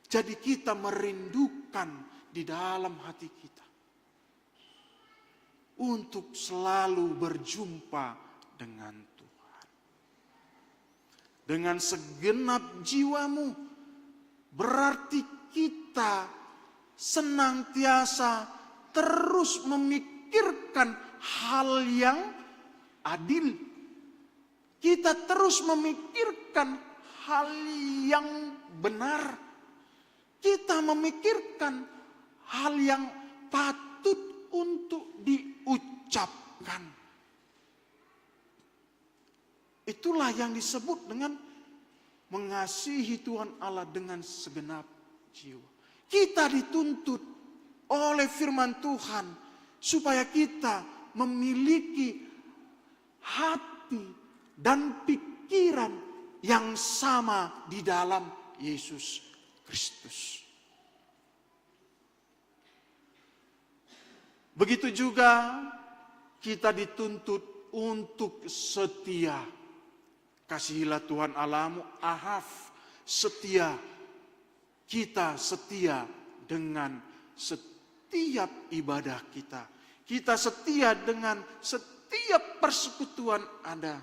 Jadi kita merindukan di dalam hati kita untuk selalu berjumpa dengan Tuhan. Dengan segenap jiwamu, berarti kita senantiasa terus memikirkan hal yang adil. Kita terus memikirkan hal yang benar. Kita memikirkan hal yang patut untuk diucapkan. Itulah yang disebut dengan mengasihi Tuhan Allah dengan segenap jiwa. Kita dituntut oleh firman Tuhan supaya kita memiliki hati dan pikiran yang sama di dalam Yesus Kristus. Begitu juga kita dituntut untuk setia. Kasihilah Tuhan Allahmu, ahaf, setia. Kita setia dengan setiap ibadah kita. Kita setia dengan setiap persekutuan ada.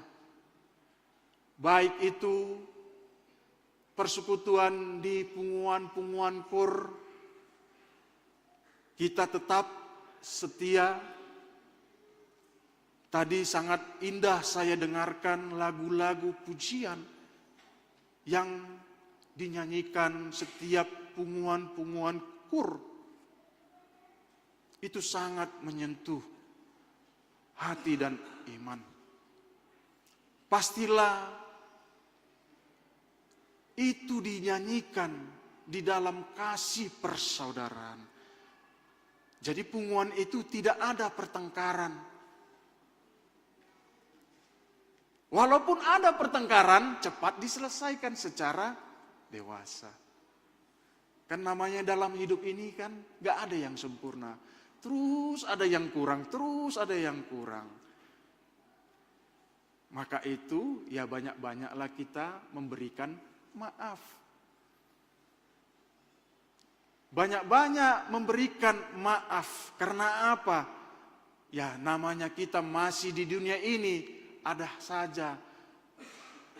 Baik itu persekutuan di punguan-punguan kur, kita tetap setia. Tadi sangat indah saya dengarkan lagu-lagu pujian yang dinyanyikan setiap punguan-punguan kur. Itu sangat menyentuh hati dan iman. Pastilah itu dinyanyikan di dalam kasih persaudaraan. Jadi punguan itu tidak ada pertengkaran. Walaupun ada pertengkaran, cepat diselesaikan secara dewasa. Kan namanya dalam hidup ini kan gak ada yang sempurna. Terus ada yang kurang, terus ada yang kurang. Maka itu, ya banyak-banyaklah kita memberikan maaf. Banyak-banyak memberikan maaf. Karena apa? Ya, namanya kita masih di dunia ini, ada saja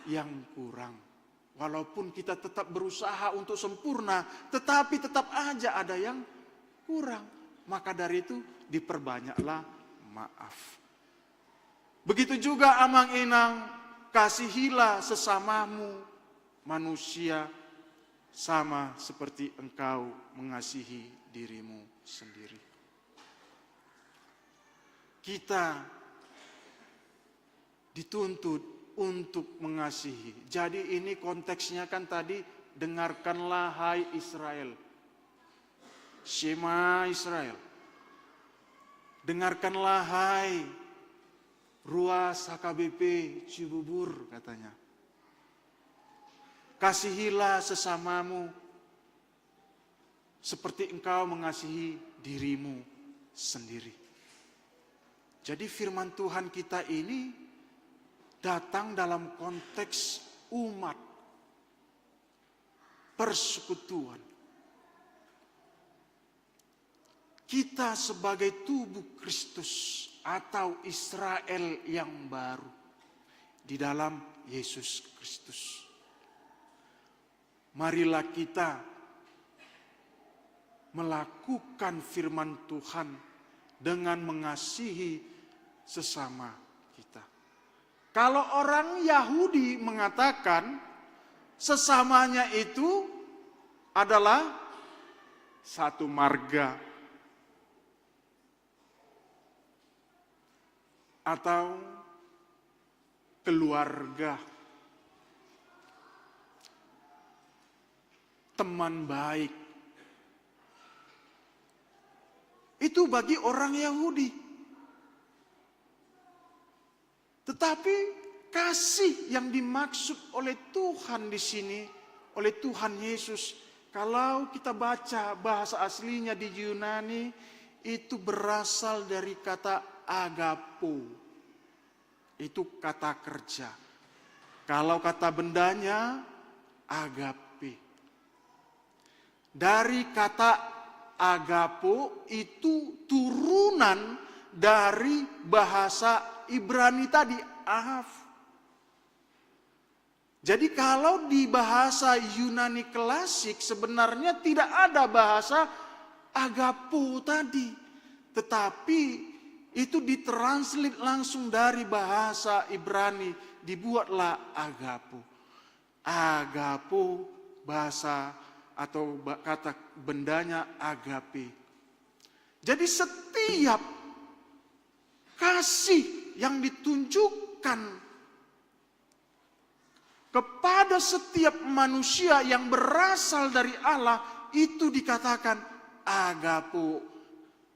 yang kurang. Walaupun kita tetap berusaha untuk sempurna, tetapi tetap aja ada yang kurang. Maka dari itu, diperbanyaklah maaf. Begitu juga, Amang Inang, kasihilah sesamamu manusia sama seperti engkau mengasihi dirimu sendiri. Kita dituntut untuk mengasihi. Jadi, ini konteksnya kan tadi, "Dengarkanlah, hai Israel." Shema Israel. "Dengarkanlah, hai ruas H K B P Cibubur," katanya. "Kasihilah sesamamu seperti engkau mengasihi dirimu sendiri." Jadi, firman Tuhan kita ini datang dalam konteks umat, persekutuan. Kita sebagai tubuh Kristus atau Israel yang baru di dalam Yesus Kristus. Marilah kita melakukan firman Tuhan dengan mengasihi sesama kita. Kalau orang Yahudi mengatakan sesamanya itu adalah satu marga atau keluarga, teman baik. Itu bagi orang Yahudi. Tetapi kasih yang dimaksud oleh Tuhan di sini, oleh Tuhan Yesus, kalau kita baca bahasa aslinya di Yunani, itu berasal dari kata agapo. Itu kata kerja. Kalau kata bendanya, agape. Dari kata agapo itu turunan dari bahasa Ibrani tadi, ahaf. Jadi, kalau di bahasa Yunani klasik, sebenarnya tidak ada bahasa agapo tadi. Tetapi itu ditranslate langsung dari bahasa Ibrani, dibuatlah agapo. Agapo, bahasa atau ba-, kata bendanya agape. Jadi, setiap kasih yang ditunjukkan kepada setiap manusia yang berasal dari Allah, itu dikatakan agapo,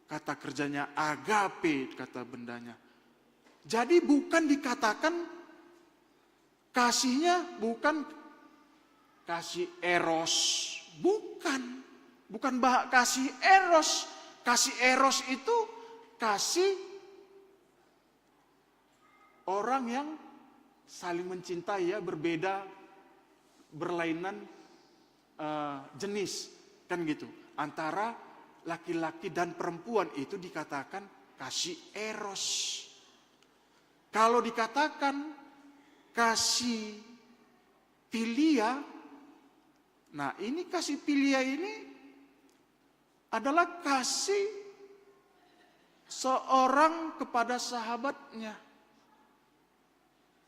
kata kerjanya agape, kata bendanya. Jadi, bukan dikatakan kasihnya bukan kasih eros, bukan. Bukan bah-, kasih eros. Kasih eros itu kasih orang yang saling mencintai, ya, berbeda, berlainan, eh, jenis, kan gitu. Antara laki-laki dan perempuan itu dikatakan kasih eros. Kalau dikatakan kasih filia, nah, ini kasih filia ini adalah kasih seorang kepada sahabatnya.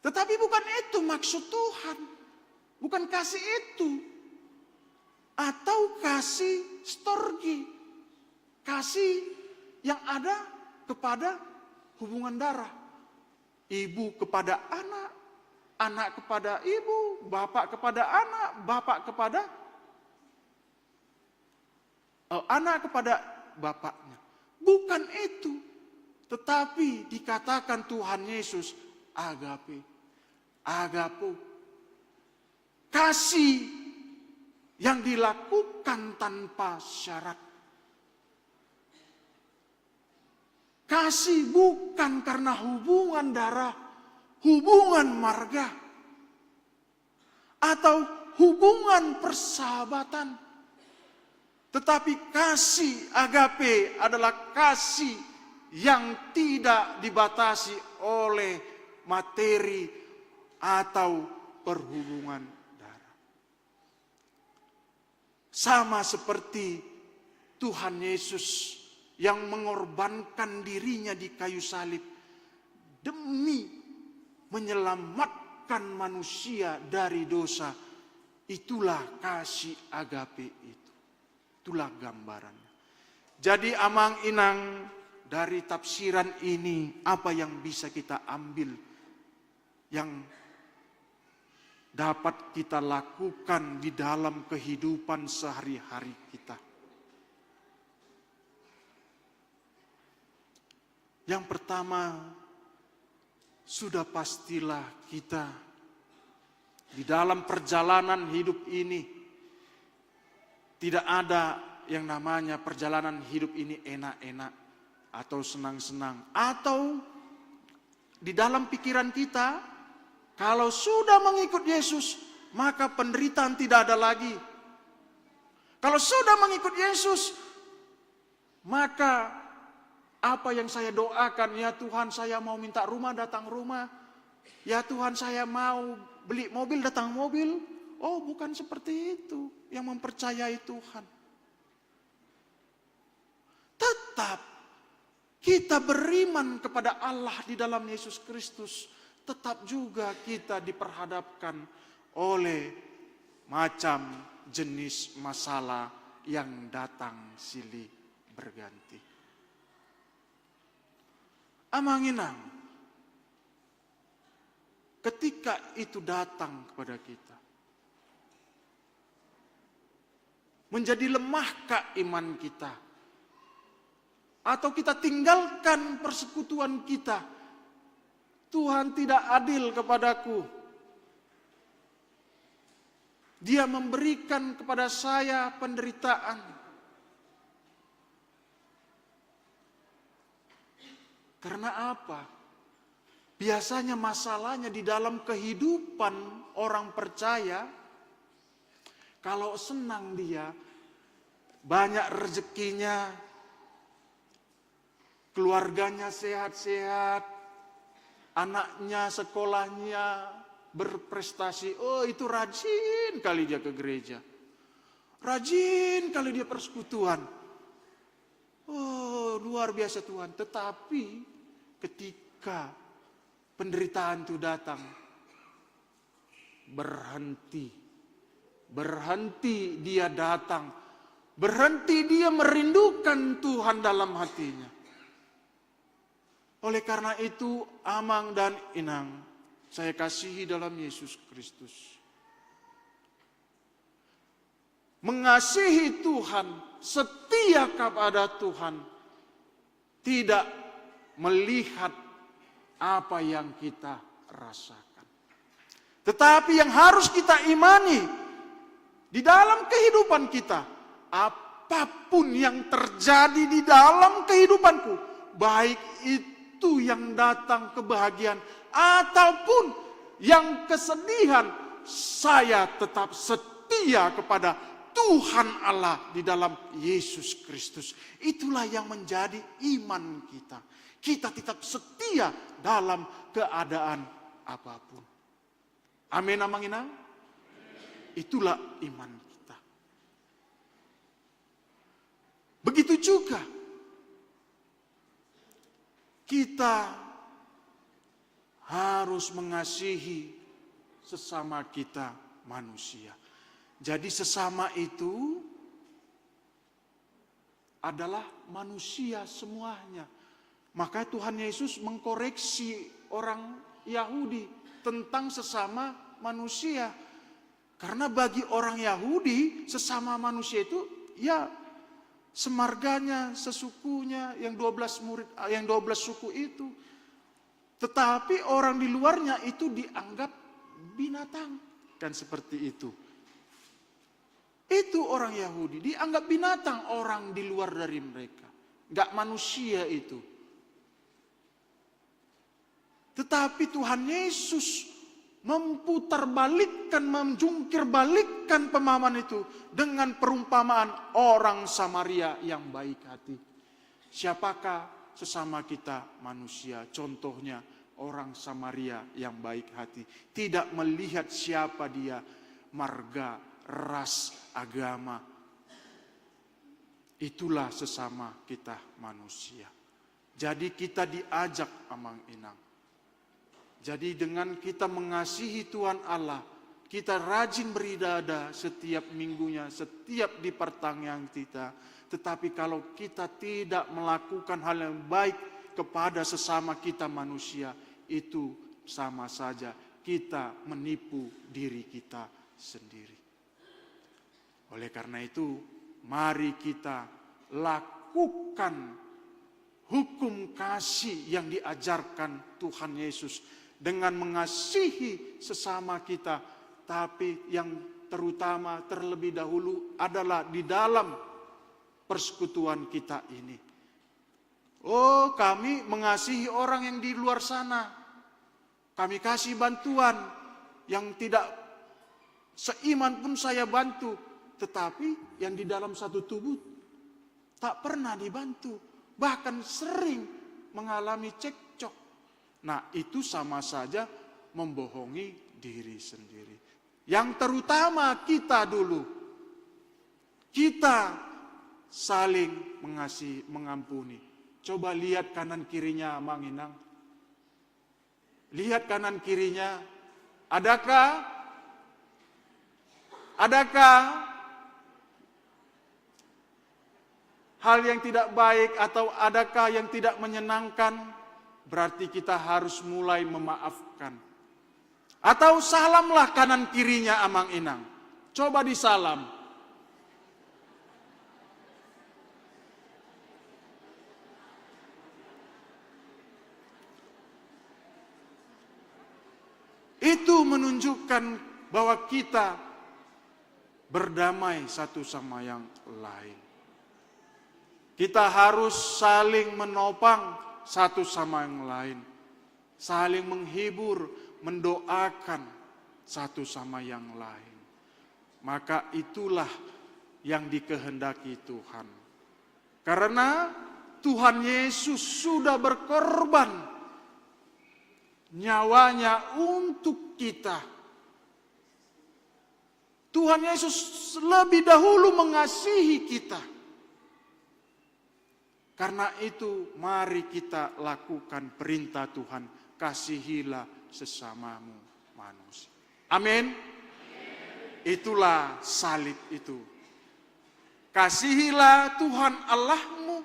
Tetapi bukan itu maksud Tuhan. Bukan kasih itu. Atau kasih storge. Kasih yang ada kepada hubungan darah. Ibu kepada anak, anak kepada ibu, bapak kepada anak, bapak kepada, eh, anak kepada bapaknya. Bukan itu. Tetapi dikatakan Tuhan Yesus, agape, agapo. Kasih yang dilakukan tanpa syarat. Kasih bukan karena hubungan darah, hubungan marga, atau hubungan persahabatan. Tetapi kasih agape adalah kasih yang tidak dibatasi oleh materi atau perhubungan darah. Sama seperti Tuhan Yesus yang mengorbankan dirinya di kayu salib demi menyelamatkan manusia dari dosa, itulah kasih agape itu. Itulah gambarannya. Jadi, amang inang, dari tafsiran ini, apa yang bisa kita ambil, yang dapat kita lakukan di dalam kehidupan sehari-hari kita? Yang pertama, sudah pastilah kita di dalam perjalanan hidup ini tidak ada yang namanya perjalanan hidup ini enak-enak atau senang-senang, atau di dalam pikiran kita, kalau sudah mengikut Yesus, maka penderitaan tidak ada lagi. Kalau sudah mengikut Yesus, maka apa yang saya doakan, "Ya Tuhan, saya mau minta rumah, datang rumah. Ya Tuhan, saya mau beli mobil, datang mobil." Oh, bukan seperti itu yang mempercayai Tuhan. Tetap kita beriman kepada Allah di dalam Yesus Kristus, tetap juga kita diperhadapkan oleh macam jenis masalah yang datang silih berganti. Amang inang, ketika itu datang kepada kita, menjadi lemahkah iman kita, atau kita tinggalkan persekutuan kita, "Tuhan tidak adil kepadaku. Dia memberikan kepada saya penderitaan." Karena apa? Biasanya masalahnya di dalam kehidupan orang percaya, kalau senang dia, banyak rezekinya, keluarganya sehat-sehat, anaknya sekolahnya berprestasi, oh, itu rajin kali dia ke gereja. Rajin kali dia persekutuan. Oh, luar biasa Tuhan. Tetapi ketika penderitaan itu datang, berhenti. Berhenti dia datang. Berhenti dia merindukan Tuhan dalam hatinya. Oleh karena itu, amang dan inang saya kasihi dalam Yesus Kristus, mengasihi Tuhan, setia kepada Tuhan, tidak melihat apa yang kita rasakan. Tetapi yang harus kita imani di dalam kehidupan kita, apapun yang terjadi di dalam kehidupanku, baik itu yang datang kebahagiaan ataupun yang kesedihan, saya tetap setia kepada Tuhan Allah di dalam Yesus Kristus. Itulah yang menjadi iman kita. Kita tetap setia dalam keadaan apapun. Amin, amang inang? Itulah iman kita. Begitu juga kita harus mengasihi sesama kita manusia. Jadi, sesama itu adalah manusia semuanya. Maka Tuhan Yesus mengkoreksi orang Yahudi tentang sesama manusia. Karena bagi orang Yahudi, sesama manusia itu, ya, semarganya, sesukunya, yang dua belas murid, yang dua belas suku itu. Tetapi orang di luarnya itu dianggap binatang. Kan seperti itu. Itu orang Yahudi, dianggap binatang orang di luar dari mereka. Nggak manusia itu. Tetapi Tuhan Yesus memutarbalikkan, menjungkirbalikkan pemahaman itu dengan perumpamaan orang Samaria yang baik hati. Siapakah sesama kita manusia? Contohnya, orang Samaria yang baik hati, tidak melihat siapa dia, marga, ras, agama. Itulah sesama kita manusia. Jadi kita diajak, Amang Inang. Jadi dengan kita mengasihi Tuhan Allah, kita rajin beribadah setiap minggunya, setiap di pertanian kita. Tetapi kalau kita tidak melakukan hal yang baik kepada sesama kita manusia, itu sama saja kita menipu diri kita sendiri. Oleh karena itu, mari kita lakukan hukum kasih yang diajarkan Tuhan Yesus dengan mengasihi sesama kita, tapi yang terutama, terlebih dahulu adalah di dalam persekutuan kita ini. Oh, kami mengasihi orang yang di luar sana. Kami kasih bantuan, yang tidak seiman pun saya bantu. Tetapi yang di dalam satu tubuh tak pernah dibantu. Bahkan sering mengalami cekcok. Nah, itu sama saja membohongi diri sendiri. Yang terutama kita dulu, kita saling mengasihi, mengampuni. Coba lihat kanan kirinya, Amang Inang. Lihat kanan kirinya. Adakah, adakah hal yang tidak baik atau adakah yang tidak menyenangkan? Berarti kita harus mulai memaafkan. Atau salamlah kanan kirinya, Amang Inang. Coba disalam. Itu menunjukkan bahwa kita berdamai satu sama yang lain. Kita harus saling menopang satu sama yang lain, saling menghibur, mendoakan satu sama yang lain. Maka itulah yang dikehendaki Tuhan. Karena Tuhan Yesus sudah berkorban nyawanya untuk kita. Tuhan Yesus lebih dahulu mengasihi kita. Karena itu, mari kita lakukan perintah Tuhan, "Kasihilah sesamamu manusia." Amin. Itulah salib itu. Kasihilah Tuhan Allahmu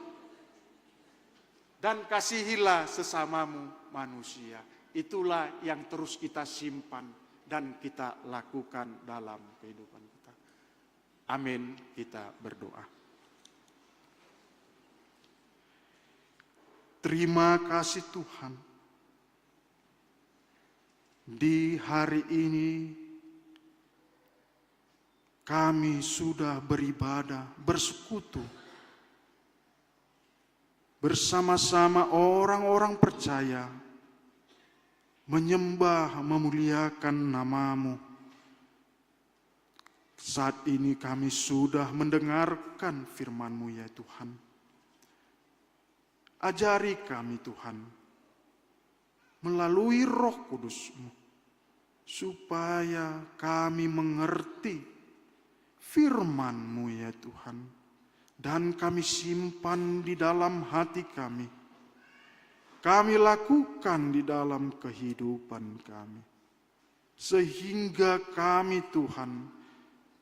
dan kasihilah sesamamu manusia. Itulah yang terus kita simpan dan kita lakukan dalam kehidupan kita. Amin. Kita berdoa. Terima kasih, Tuhan. Di hari ini kami sudah beribadah, bersekutu bersama-sama orang-orang percaya, menyembah, memuliakan nama-Mu. Saat ini kami sudah mendengarkan firman-Mu, ya Tuhan. Ajari kami, Tuhan, melalui Roh Kudus-Mu, supaya kami mengerti firman-Mu, ya Tuhan, dan kami simpan di dalam hati kami, kami lakukan di dalam kehidupan kami, sehingga kami, Tuhan,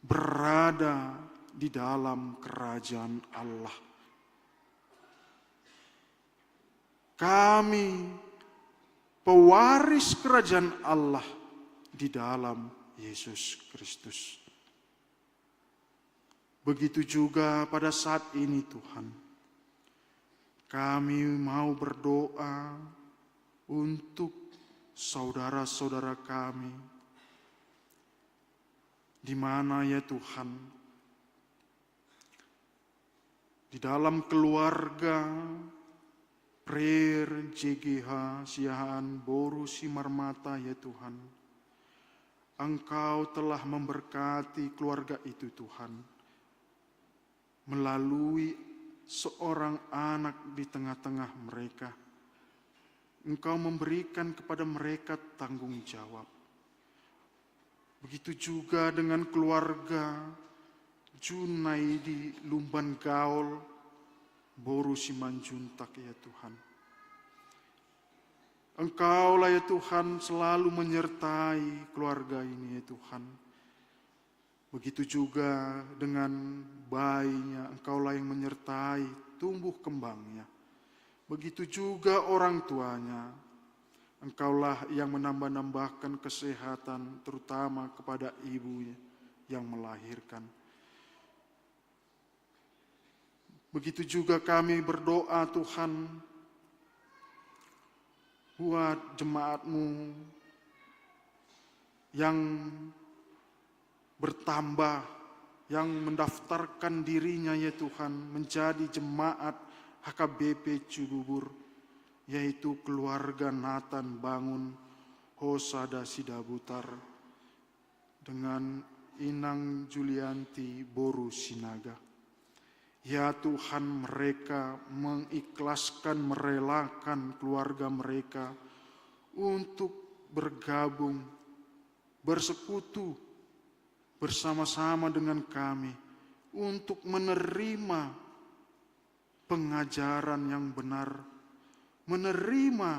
berada di dalam kerajaan Allah. Kami pewaris kerajaan Allah di dalam Yesus Kristus. Begitu juga pada saat ini, Tuhan. Kami mau berdoa untuk saudara-saudara kami, di mana, ya Tuhan, di dalam keluarga Prer J G H Siahaan boru Simarmata, ya Tuhan. Engkau telah memberkati keluarga itu, Tuhan, melalui seorang anak di tengah-tengah mereka. Engkau memberikan kepada mereka tanggung jawab. Begitu juga dengan keluarga Junaidi Lumban Gaol, boru Simanjuntak, ya Tuhan. Engkaulah, ya Tuhan, selalu menyertai keluarga ini, ya Tuhan. Begitu juga dengan bayinya, Engkaulah yang menyertai tumbuh kembangnya. Begitu juga orang tuanya, Engkaulah yang menambah-nambahkan kesehatan, terutama kepada ibunya yang melahirkan. Begitu juga kami berdoa, Tuhan, buat jemaat-Mu yang bertambah, yang mendaftarkan dirinya, ya Tuhan, menjadi jemaat H K B P Cibubur, yaitu keluarga Nathan Bangun Hosada Sidabutar dengan Inang Julianti boru Sinaga. Ya Tuhan, mereka mengikhlaskan, merelakan keluarga mereka untuk bergabung, bersekutu bersama-sama dengan kami untuk menerima pengajaran yang benar, menerima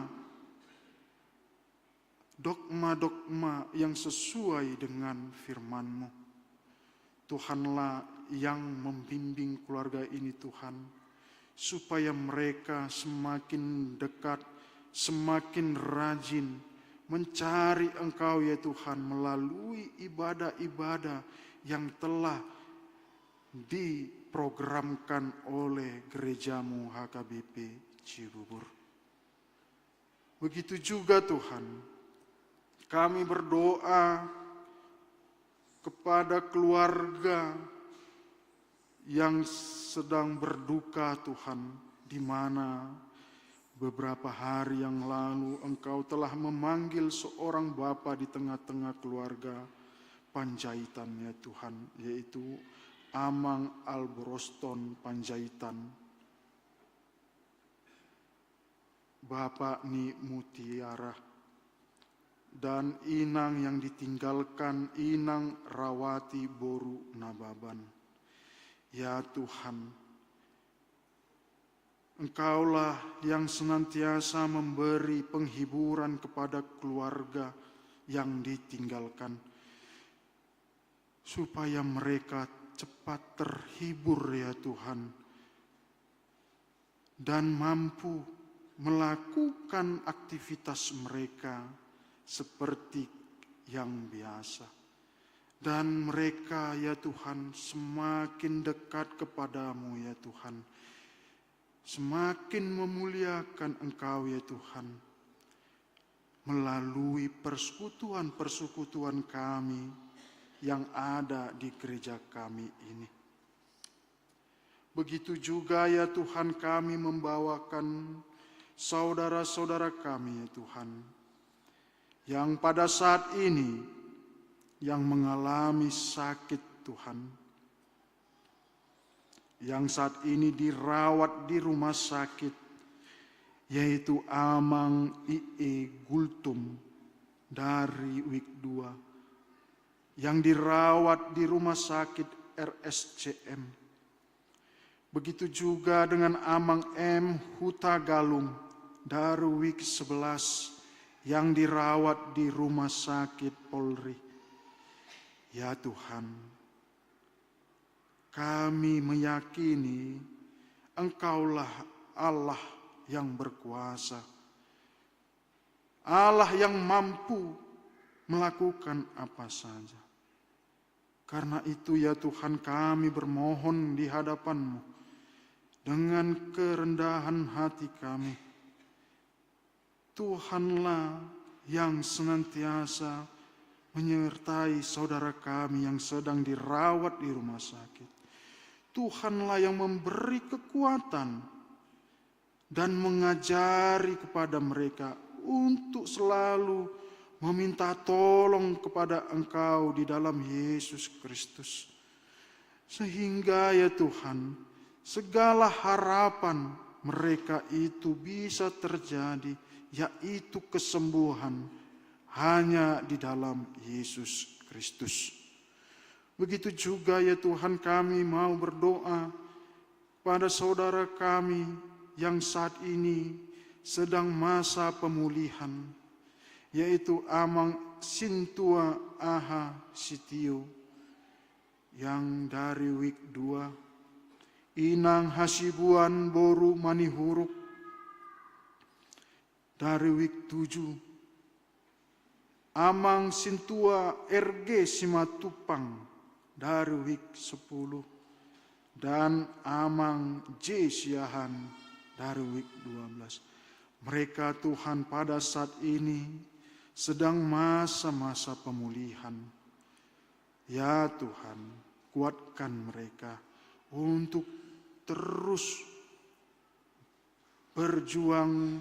dogma-dogma yang sesuai dengan firman-Mu. Tuhanlah yang membimbing keluarga ini, Tuhan, supaya mereka semakin dekat, semakin rajin mencari Engkau, ya Tuhan, melalui ibadah-ibadah yang telah diprogramkan oleh gereja-Mu H K B P Cibubur. Begitu juga, Tuhan, kami berdoa kepada keluarga yang sedang berduka, Tuhan, di mana beberapa hari yang lalu Engkau telah memanggil seorang bapa di tengah-tengah keluarga Panjaitan, ya Tuhan, yaitu Amang Alboroston Panjaitan, bapa ni Mutiara, dan inang yang ditinggalkan, Inang Rawati boru Nababan. Ya Tuhan, Engkaulah yang senantiasa memberi penghiburan kepada keluarga yang ditinggalkan, supaya mereka cepat terhibur, ya Tuhan, dan mampu melakukan aktivitas mereka seperti yang biasa. Dan mereka, ya Tuhan, semakin dekat kepada-Mu, ya Tuhan, semakin memuliakan Engkau, ya Tuhan, melalui persekutuan-persekutuan kami yang ada di gereja kami ini. Begitu juga, ya Tuhan, kami membawakan saudara-saudara kami, ya Tuhan, yang pada saat ini yang mengalami sakit, Tuhan, yang saat ini dirawat di rumah sakit, yaitu Amang I E Gultom dari Wik dua, yang dirawat di rumah sakit R S C M. Begitu juga dengan Amang M Hutagalung dari Wik sebelas yang dirawat di rumah sakit Polri. Ya Tuhan, kami meyakini Engkaulah Allah yang berkuasa, Allah yang mampu melakukan apa saja. Karena itu, ya Tuhan, kami bermohon di hadapan-Mu dengan kerendahan hati kami. Tuhanlah yang senantiasa menyertai saudara kami yang sedang dirawat di rumah sakit. Tuhanlah yang memberi kekuatan dan mengajari kepada mereka untuk selalu meminta tolong kepada Engkau di dalam Yesus Kristus. Sehingga, ya Tuhan, segala harapan mereka itu bisa terjadi yaitu kesembuhan hanya di dalam Yesus Kristus. Begitu juga, ya Tuhan, kami mau berdoa pada saudara kami yang saat ini sedang masa pemulihan, yaitu Amang Sintua Aha Sitio yang dari week dua, Inang Hasibuan boru Manihuruk dari week tujuh, Amang Sintua R G Simatupang dari week sepuluh, dan Amang J Siahaan dari week dua belas. Mereka, Tuhan, pada saat ini sedang masa-masa pemulihan. Ya Tuhan, kuatkan mereka untuk terus berjuang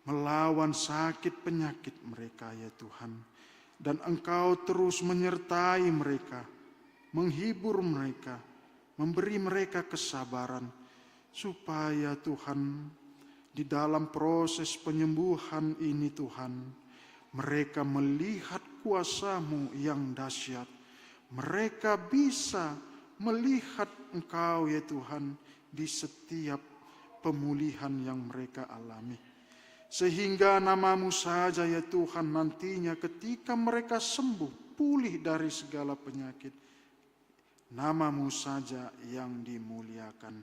melawan sakit penyakit mereka, ya Tuhan. Dan Engkau terus menyertai mereka, menghibur mereka, memberi mereka kesabaran, supaya, Tuhan, di dalam proses penyembuhan ini, Tuhan, mereka melihat kuasa-Mu yang dahsyat. Mereka bisa melihat Engkau, ya Tuhan, di setiap pemulihan yang mereka alami. Sehingga nama-Mu saja, ya Tuhan, nantinya ketika mereka sembuh, pulih dari segala penyakit, nama-Mu saja yang dimuliakan.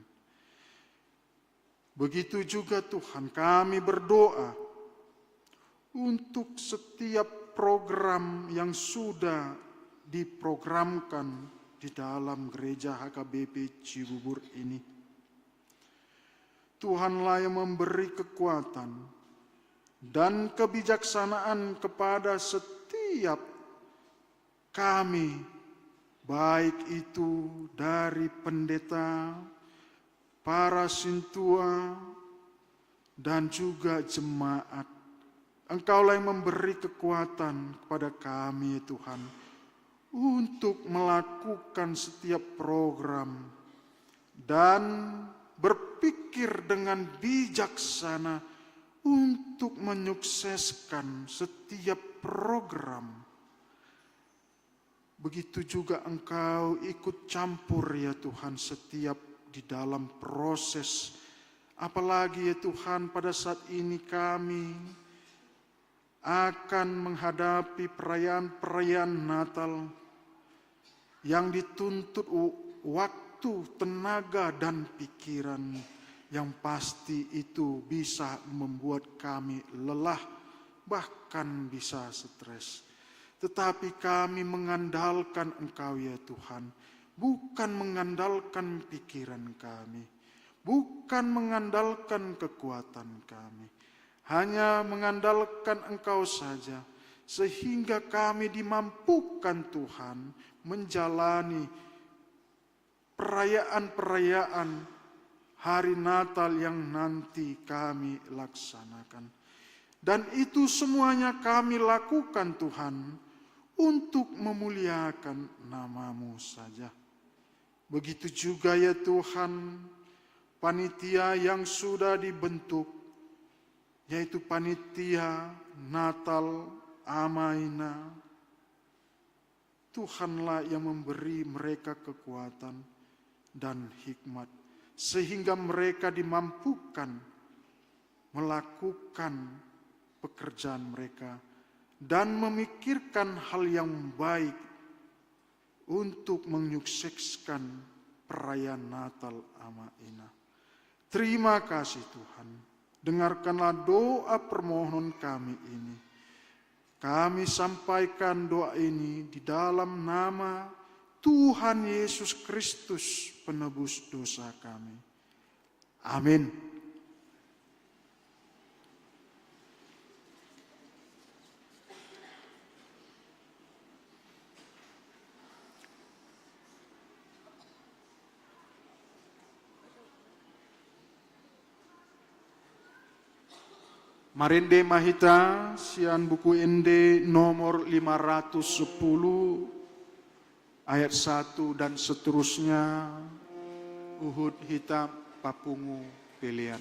Begitu juga, Tuhan, kami berdoa untuk setiap program yang sudah diprogramkan di dalam gereja H K B P Cibubur ini. Tuhanlah yang memberi kekuatan dan kebijaksanaan kepada setiap kami, baik itu dari pendeta, para sintua, dan juga jemaat. Engkaulah yang memberi kekuatan kepada kami, ya Tuhan, untuk melakukan setiap program dan berpikir dengan bijaksana untuk menyukseskan setiap program. Begitu juga Engkau ikut campur, ya Tuhan, setiap di dalam proses. Apalagi, ya Tuhan, pada saat ini kami akan menghadapi perayaan-perayaan Natal yang dituntut u-, waktu, tenaga, dan pikiran, yang pasti itu bisa membuat kami lelah, bahkan bisa stres. Tetapi kami mengandalkan Engkau, ya Tuhan, bukan mengandalkan pikiran kami, bukan mengandalkan kekuatan kami, hanya mengandalkan Engkau saja, sehingga kami dimampukan, Tuhan, menjalani perayaan-perayaan hari Natal yang nanti kami laksanakan. Dan itu semuanya kami lakukan, Tuhan, untuk memuliakan nama-Mu saja. Begitu juga, ya Tuhan, panitia yang sudah dibentuk, yaitu panitia Natal Ama Ina. Tuhanlah yang memberi mereka kekuatan dan hikmat, sehingga mereka dimampukan melakukan pekerjaan mereka dan memikirkan hal yang baik untuk menyukseskan perayaan Natal Ama Ina. Terima kasih, Tuhan. Dengarkanlah doa permohonan kami ini. Kami sampaikan doa ini di dalam nama Tuhan Yesus Kristus, penebus dosa kami. Amin. Marende ma hita sian Buku Ende nomor lima ratus sepuluh, ayat satu dan seterusnya, huhut hita papungu pelean.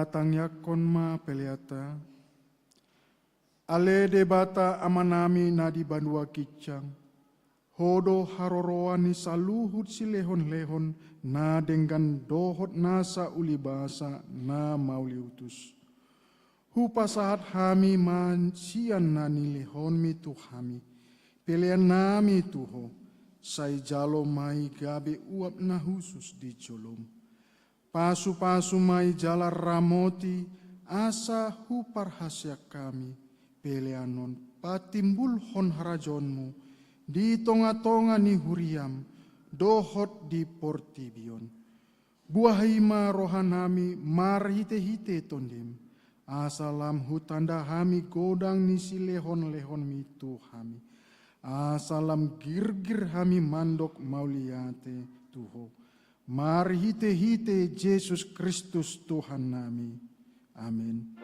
Tangiangkon ma peleanta. Ale Debata Amanami na di banua ginjang, Ho do haroroan ni saluhut silehonlehon na denggan dohot nasa ulibasa na mauliutus. Hupasahat hami ma sian na nilehonmi tu hami peleannami tu Ho, sai jalo ma i gabe uap na hushus di jolom. Pasupasu ma i jala ramoti, asa huparhaseang hami pelean on patimbulhon harajaonmu di tongatonga ni huriam dohot di portibi on. Buahi ma rohanami marhitehite Tondim, asa lam hutanda hami godang ni silehonlehonmi tu hami, asa lam girgir hami mandok mauliate tu Ho. Marhitehite Jesus Kristus Tuhannami. Amen.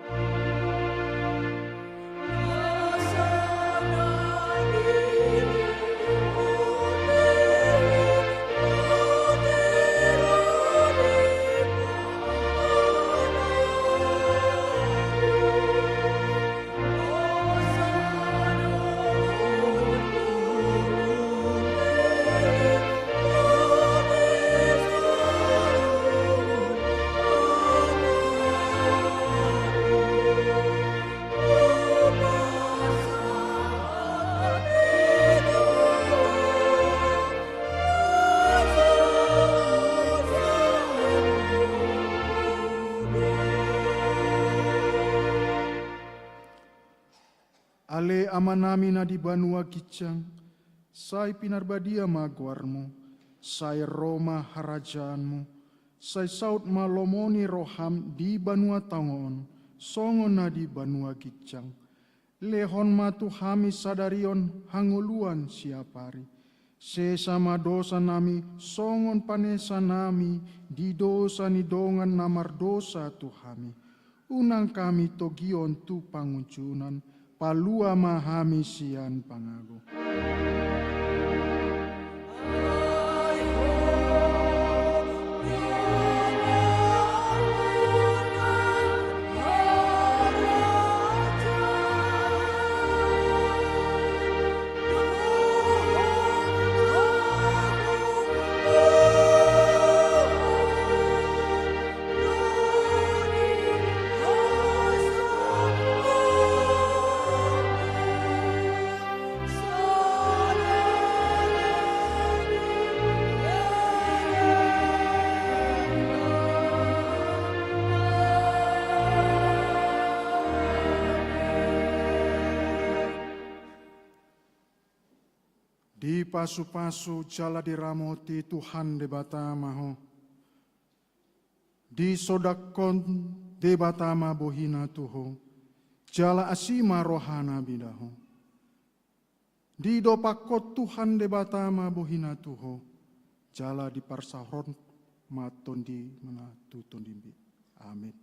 Ale Amanami na di banua ginjang, sai pinarbadia ma goarmu, sai ro ma harajaanmu, sai saut ma lomo ni roham di banua tonga on, songon na di banua ginjang. Lehon ma tu hami sadari on hangoluan siapari. Sesa ma dosanami songon panesanami di dosa ni dongan na mardosa tu hami. Unang hami togion tu pangunjunan, palua ma hami sian pangago. Dipasupasu jala diramoti Tuhan Debata ma ho. Disondangkon Debata ma bohina tu ho, jala asi ma rohana mida ho. Didopakkon Tuhan Debata ma bohina tu ho, jala diparsaorhon ma tondimuna tu tondimbi. Amen.